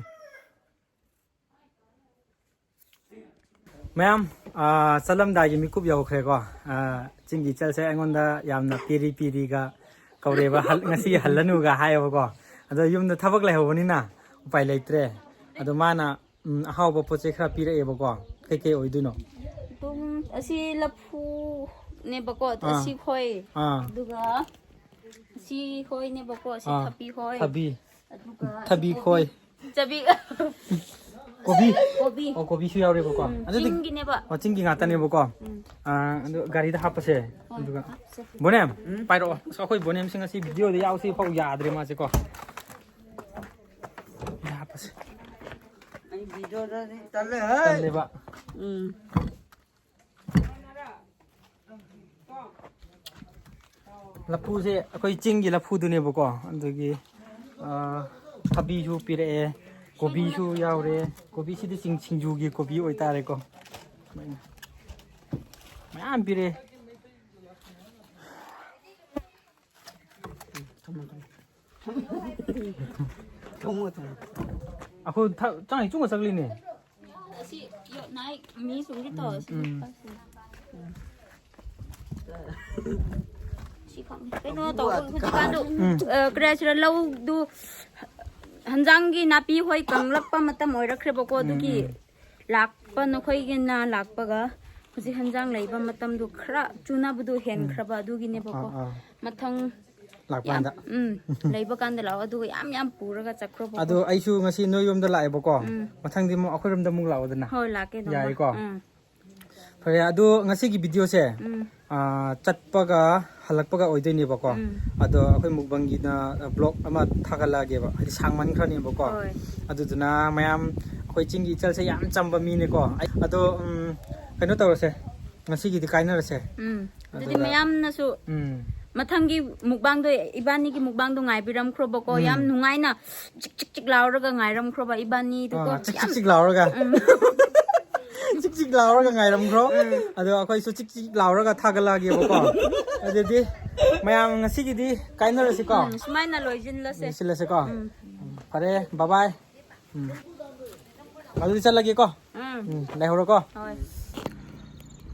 ꯃꯌꯥꯝ, ꯑꯥ, ꯆꯠꯂꯝꯗꯥꯏꯒꯤ ꯃꯤꯀꯨꯞ ꯌꯧꯈ꯭ꯔꯦꯀꯣ꯫ ꯑꯥ, ꯆꯤꯡꯒꯤ ꯏꯆꯜꯁꯦ ꯑꯩꯉꯣꯟꯗ ꯌꯥꯝꯅ ꯄꯤꯔꯤ ꯄꯤꯔꯤꯒ ꯀꯧꯔꯦꯕ, "ꯍꯜ-, ꯉꯁꯤ ꯍꯜꯂꯅꯨꯒ" ꯍꯥꯏꯌꯦꯕꯀꯣ꯫ ꯑꯗꯣ ꯌꯨꯝꯗ ꯊꯕꯛ ꯂꯩꯍꯧꯕꯅꯤꯅ ꯎꯄꯥꯏ ꯂꯩꯇ꯭ꯔꯦ꯫ ꯑꯗꯣ ꯃꯥꯅ, ꯎꯝ, ꯑꯍꯥꯎꯕ ꯄꯣꯠ ꯆꯩ ꯈꯔ ꯄꯤꯔꯛꯑꯦꯕꯀꯣ꯫ ꯀꯩꯀꯩ ꯑꯣꯏꯗꯣꯏꯅꯣ? ꯑꯗꯨꯝ ꯑꯁꯤ ꯂꯐꯨꯅꯦꯕꯀꯣ, ꯑꯥ꯫ ꯑꯁꯤ ꯈꯣꯏ꯫ ꯑꯥ꯫ ꯑꯗꯨꯒ ꯑꯁꯤ ꯈꯣꯏꯅꯦꯕꯀꯣ, ꯑꯁꯤ ꯑꯥ꯫ ꯊꯕꯤ ꯈꯣꯏ꯫ ꯊꯕꯤ꯫ ꯑꯗꯨꯒ ꯊꯕꯤ ꯀꯣꯕꯤ꯫ ꯈꯣꯏ꯫ ꯆꯕꯤ꯫ ꯀꯣꯕꯤ꯫ ꯀꯣꯕꯤ꯫ ꯑꯣ, ꯀꯣꯕꯤꯁꯨ ꯌꯥꯎꯔꯦꯕꯀꯣ꯫ ꯎꯝ, ꯑꯗꯨꯗꯤ ꯆꯤꯡꯒꯤꯅꯦꯕ꯫ ꯑꯣ, ꯆꯤꯡꯒꯤ ꯉꯥꯛꯇꯅꯦꯕꯀꯣ꯫ ꯎꯝ꯫ ꯑꯥ, ꯑꯗꯨ ꯒꯥꯔꯤꯗ ꯍꯥꯞꯄꯁꯦ꯫ ꯍꯣꯏ, ꯑꯗꯨꯒ ꯍꯥꯞꯁꯦ꯫ ꯕꯣꯅꯦꯝ, ꯎꯝ꯫ ꯄꯥꯏꯔꯛꯑꯣ꯫ ꯑꯁ, ꯑꯩꯈꯣꯏ ꯕꯣꯅꯦꯝꯁꯤ ꯉꯁꯤ ꯚꯤꯗꯤꯑꯣꯗ ꯌꯥꯎꯁꯤ ꯐꯥꯎ ꯌꯥꯗ꯭ꯔꯦ ꯃꯥꯁꯦꯀꯣ꯫ ꯁꯤꯗ ꯍꯥꯞꯄꯁꯦ꯫ ꯑꯩ ꯚꯤꯗꯤꯑꯣꯗꯗꯤ ꯇꯜꯂꯦ, ꯍꯦ꯫ ꯇꯜꯂꯦꯕ꯫ ꯎꯝ꯫ ꯂꯐꯨꯁꯦ ꯑꯩꯈꯣꯏ ꯆꯤꯡꯒꯤ ꯂꯐꯨꯗꯨꯅꯦꯕꯀꯣ꯫ ꯑꯗꯨꯒꯤ, ꯑꯥ, ꯊꯕꯤꯁꯨ ꯄꯤꯔꯛꯑꯦ, ꯀꯣꯕꯤꯁꯨ ꯌꯥꯎꯔꯦ꯫ ꯀꯣꯕꯤꯁꯤꯗꯤ ꯆꯤꯡ ꯁꯤꯡꯖꯨꯒꯤ ꯀꯣꯕꯤ ꯑꯣꯏꯇꯥꯔꯦꯀꯣ꯫ ꯃꯌꯥꯝ ꯄꯤꯔꯛꯑꯦ꯫ ꯊꯝꯃꯣ, ꯊꯝꯃꯣ꯫ ꯊꯝꯃꯣ, ꯊꯝꯃꯣ꯫ ꯑꯩꯈꯣꯏ ꯊ-, ꯆꯥꯡ ꯏꯆꯨꯡꯒ ꯆꯪꯂꯤꯅꯦ꯫ ꯑꯁꯤ ꯌꯣꯠ ꯅꯥꯏ ꯃꯤ ꯁꯨꯝꯒꯤ ꯇꯧ, ꯁꯤ ꯎꯝ꯫ ꯁꯤ ꯈꯪꯗꯦ꯫ ꯀꯩꯅꯣ ꯇꯧꯕ ꯍꯧꯖꯤꯛꯀꯥꯟꯗꯣ, ꯎꯝ꯫ ꯑ, ꯀꯔꯤ ꯍꯥꯏꯁꯤꯔꯥ, ꯂꯧꯗꯨ ꯍꯟꯖꯥꯡꯒꯤ ꯅꯥꯄꯤ ꯍꯣꯏ ꯀꯪꯂꯛꯄ ꯃꯇꯝ ꯑꯣꯏꯔꯛꯈ꯭ꯔꯦꯕꯀꯣ, ꯎꯝ, ꯑꯗꯨꯒꯤ ꯎꯝ꯫ ꯂꯥꯛꯄ ꯅꯈꯣꯏꯒꯤꯅ ꯂꯥꯛꯄꯒ ꯍꯧꯖꯤꯛ ꯍꯟꯖꯥꯡ ꯂꯩꯕ ꯃꯇꯝꯗꯣ ꯈꯔ ꯆꯨꯅꯕꯗꯣ ꯎꯝ꯫ ꯍꯦꯟꯈ꯭ꯔꯕ ꯑꯗꯨꯒꯤꯅꯦꯕꯀꯣ꯫ ꯑꯥ, ꯑꯥ꯫ ꯃꯊꯪ ꯂꯥꯛꯄ ꯌꯥꯝ, ꯀꯥꯟꯗ꯫ ꯎꯝ, ꯂꯩꯕ ꯀꯥꯟꯗ ꯂꯥꯛꯑꯣ, ꯑꯗꯨꯒ ꯌꯥꯝ ꯌꯥꯝ ꯄꯨꯔꯒ ꯆꯠꯈ꯭ꯔꯣꯕꯀꯣ꯫ ꯑꯗꯣ ꯑꯩꯁꯨ ꯉꯁꯤ ꯅꯣꯏ ꯌꯨꯝꯗ ꯂꯥꯛꯑꯦꯕꯀꯣ꯫ ꯎꯝ꯫ ꯃꯊꯪꯗꯤ ꯑꯃꯨꯛ ꯑꯩꯈꯣꯏꯔꯣꯝꯗ ꯑꯃꯨꯛ ꯂꯥꯛꯑꯣꯗꯅ꯫ ꯍꯣꯏ, ꯂꯥꯛꯀꯦ ꯅꯣꯡꯃ꯫ ꯌꯥꯏꯀꯣ? ꯎꯝ꯫ ꯐꯔꯦ, ꯑꯗꯣ ꯉꯁꯤꯒꯤ ꯚꯤꯗꯤꯑꯣꯁꯦ, ꯎꯝ꯫ ꯑꯥ, ꯆꯠꯄꯒ ꯍꯜꯂꯛꯄꯒ ꯑꯣꯏꯗꯣꯏꯅꯦꯕꯀꯣ꯫ ꯎꯝ꯫ ꯑꯗꯣ ꯑꯩꯈꯣꯏ ꯃꯨꯛꯕꯪꯒꯤꯅ ꯕ꯭ꯂꯣꯒ ꯑꯃ ꯊꯥꯒꯠꯂꯛꯑꯒꯦꯕ, ꯍꯥꯏꯗꯤ ꯁꯥꯡꯃꯟꯈ꯭ꯔꯅꯦꯕꯀꯣ꯫ ꯍꯣꯏ꯫ ꯑꯗꯨꯗꯨꯅ ꯃꯌꯥꯝ ꯑꯩꯈꯣꯏ ꯆꯤꯡꯒꯤ ꯏꯆꯜꯁꯦ ꯌꯥꯝ ꯆꯝꯕ ꯃꯤꯅꯦꯀꯣ꯫ ꯑꯩ-, ꯑꯗꯣ, ꯎꯝ, ꯀꯩꯅꯣ ꯇꯧꯔꯁꯦ, ꯉꯁꯤꯒꯤꯗꯤ ꯀꯥꯏꯅꯔꯁꯦ꯫ ꯎꯝ꯫ ꯑꯗꯨꯗꯤ ꯑꯗꯨꯒ ꯃꯌꯥꯝꯅꯁꯨ ꯎꯝ꯫ ꯃꯊꯪꯒꯤ ꯃꯨꯛꯕꯥꯡꯗꯣ, ꯏꯕꯥꯅꯤꯒꯤ ꯃꯨꯛꯕꯥꯡꯗꯣ ꯉꯥꯏꯕꯤꯔꯝꯈ꯭ꯔꯣꯕꯀꯣ꯫ ꯎꯝ꯫ ꯌꯥꯝ ꯅꯨꯡꯉꯥꯏꯅ ꯆꯤꯛ ꯆꯤꯛ ꯆꯤꯛ ꯂꯥꯎꯔꯒ ꯉꯥꯏꯔꯝꯈ꯭ꯔꯣꯕ ꯏꯕꯥꯅꯤꯗꯨꯀꯣ꯫ ꯑꯥ, ꯆꯤꯛ ꯆꯤꯛ ꯌꯥꯝ ꯆꯤꯛ ꯂꯥꯎꯔꯒ꯫ ꯎꯝ꯫ ꯆꯤꯛ ꯆꯤꯛ ꯂꯥꯎꯔꯒ ꯉꯥꯏꯔꯝꯈ꯭ꯔꯣ꯫ ꯎꯝ꯫ ꯑꯗꯣ ꯑꯩꯈꯣꯏꯁꯨ ꯆꯤꯛ ꯆꯤꯛ ꯂꯥꯎꯔꯒ ꯊꯥꯒꯠꯂꯛꯑꯒꯦꯕꯀꯣ꯫ ꯑꯗꯨꯗꯤ ꯃꯌꯥꯝ ꯉꯁꯤꯒꯤꯗꯤ ꯀꯥꯏꯅꯔꯁꯤꯀꯣ꯫ ꯎꯝ, ꯁꯨꯃꯥꯏꯅ ꯂꯣꯏꯁꯤꯜꯂꯁꯦ꯫ ꯂꯣꯏꯁꯤꯜꯂꯁꯤꯀꯣ꯫ ꯎꯝ꯫ ꯐꯔꯦ, bye bye꯫ ꯎꯝ꯫ ꯑꯗꯨꯗꯤ ꯆꯠꯂꯒꯦꯀꯣ꯫ ꯎꯝ꯫ ꯎꯝ, ꯂꯩꯍꯧꯔꯣꯀꯣ꯫ ꯍꯣꯏ꯫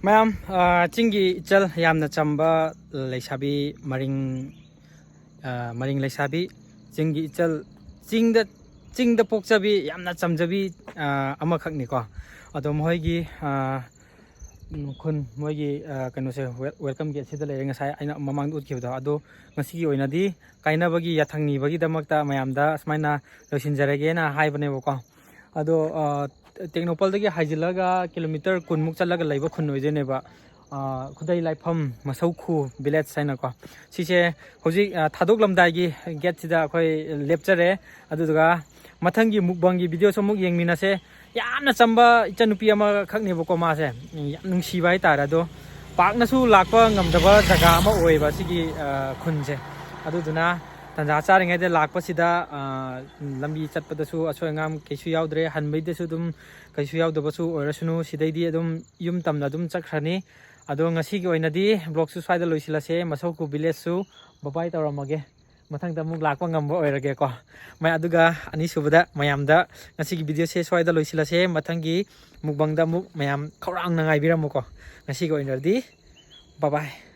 ꯃꯌꯥꯝ, ꯑ, ꯆꯤꯡꯒꯤ ꯏꯆꯜ, ꯌꯥꯝꯅ ꯆꯝꯕ ꯂꯩꯁꯥꯕꯤ, ꯃꯔꯤꯡ, ꯑ, ꯃꯔꯤꯡ ꯂꯩꯁꯥꯕꯤ, ꯆꯤꯡꯒꯤ ꯏꯆꯜ, ꯆꯤꯡꯗ, ꯆꯤꯡꯗ ꯄꯣꯛꯆꯕꯤ, ꯌꯥꯝꯅ ꯆꯝꯖꯕꯤ, ꯑ, ꯑꯃꯈꯛꯅꯤꯀꯣ꯫ ꯑꯗꯣ ꯃꯈꯣꯏꯒꯤ, ꯑ, ꯎꯝ, ꯈꯨꯟ, ꯃꯣꯏꯒꯤ, ꯑ, ꯀꯩꯅꯣꯁꯦ, ꯋꯦꯜ-, welcome gate ꯁꯤꯗ ꯂꯩꯔꯦ, ꯉꯁꯥꯏ ꯑꯩꯅ ꯃꯃꯥꯡꯗ ꯎꯠꯈꯤꯕꯗꯣ꯫ ꯑꯗꯣ ꯉꯁꯤꯒꯤ ꯑꯣꯏꯅꯗꯤ ꯀꯥꯏꯅꯕꯒꯤ ꯌꯥꯊꯪ ꯅꯤꯕꯒꯤꯗꯃꯛꯇ ꯃꯌꯥꯝꯗ ꯁꯨꯃꯥꯏꯅ ꯂꯣꯏꯁꯤꯟꯖꯔꯒꯦꯅ ꯍꯥꯏꯕꯅꯦꯕꯀꯣ꯫ ꯑꯗꯣ, ꯑ, ꯇꯦꯡꯅꯧꯄꯜꯗꯒꯤ ꯍꯥꯏꯖꯤꯜꯂꯒ ꯀꯤꯂꯣꯃꯤꯇꯔ ꯀꯨꯟꯃꯨꯛ ꯆꯠꯂꯒ ꯂꯩꯕ ꯈꯨꯟ ꯑꯣꯏꯗꯣꯏꯅꯦꯕ꯫ ꯑ, ꯈꯨꯗꯩ ꯂꯥꯏꯐꯝ ꯃꯁꯧꯈꯨ village ꯍꯥꯏꯅꯀꯣ꯫ ꯁꯤꯁꯦ ꯍꯧꯖꯤꯛ, ꯑ, ꯊꯥꯗꯣꯛꯂꯝꯗꯥꯏꯒꯤ gateꯁꯤꯗ ꯑꯩꯈꯣꯏ ꯂꯦꯞꯆꯔꯦ꯫ ꯑꯗꯨꯗꯨꯒ ꯃꯊꯪꯒꯤ mukbangꯒꯤ videoꯁꯨ ꯑꯃꯨꯛ ꯌꯦꯡꯃꯤꯟꯅꯁꯦ꯫ ꯌꯥꯝꯅ ꯆꯝꯕ ꯏꯆꯟꯅꯨꯄꯤ ꯑꯃꯈꯛꯅꯦꯕꯀꯣ ꯃꯥꯁꯦ꯫ ꯌꯥꯝ ꯅꯨꯡꯁꯤꯕ ꯍꯥꯏꯇꯥꯔꯦ꯫ ꯑꯗꯣ ꯄꯥꯛꯅꯁꯨ ꯂꯥꯛꯄ ꯉꯝꯗꯕ ꯖꯒꯥ ꯑꯃ ꯑꯣꯏꯌꯦꯕ ꯁꯤꯒꯤ, ꯑ, ꯈꯨꯟꯁꯦ꯫ ꯑꯗꯨꯗꯨꯅ ꯇꯟꯖꯥ ꯆꯥꯔꯤꯉꯩꯗ ꯂꯥꯛꯄꯁꯤꯗ, ꯑ, ꯂꯝꯕꯤ ꯆꯠꯄꯗꯁꯨ ꯑꯁꯣꯏ ꯑꯉꯥꯝ ꯀꯩꯁꯨ ꯌꯥꯎꯗ꯭ꯔꯦ, ꯍꯟꯕꯩꯗꯁꯨ ꯑꯗꯨꯝ ꯀꯩꯁꯨ ꯌꯥꯎꯗꯕꯁꯨ ꯑꯣꯏꯔꯁꯅꯨ, ꯁꯤꯗꯩꯗꯤ ꯑꯗꯨꯝ ꯌꯨꯝ ꯇꯝꯅ ꯑꯗꯨꯝ ꯆꯠꯈ꯭ꯔꯅꯤ꯫ ꯑꯗꯣ ꯉꯁꯤꯒꯤ ꯑꯣꯏꯅꯗꯤ vlogꯁꯨ ꯁ꯭ꯋꯥꯏꯗ ꯂꯣꯏꯁꯤꯜꯂꯁꯦ꯫ ꯃꯁꯧꯈꯨ villageꯁꯨ bye bye ꯇꯧꯔꯝꯃꯒꯦ꯫ ꯃꯊꯪꯗ ꯑꯃꯨꯛ ꯂꯥꯛꯄ ꯉꯝꯕ ꯑꯣꯏꯔꯒꯦꯀꯣ꯫ ꯃ-, ꯑꯗꯨꯒ ꯑꯅꯤꯁꯨꯕꯗ ꯃꯌꯥꯝꯗ ꯉꯁꯤꯒꯤ videoꯁꯦ ꯁ꯭ꯋꯥꯏꯗ ꯂꯣꯏꯁꯤꯜꯂꯁꯦ꯫ ꯃꯊꯪꯒꯤ mukbangꯗ ꯑꯃꯨꯛ ꯃꯌꯥꯝ ꯈꯧꯔꯥꯡꯅ ꯉꯥꯏꯕꯤꯔꯝꯃꯨꯀꯣ꯫ ꯉꯁꯤꯒꯤ ꯑꯣꯏꯅꯗꯤ bye bye꯫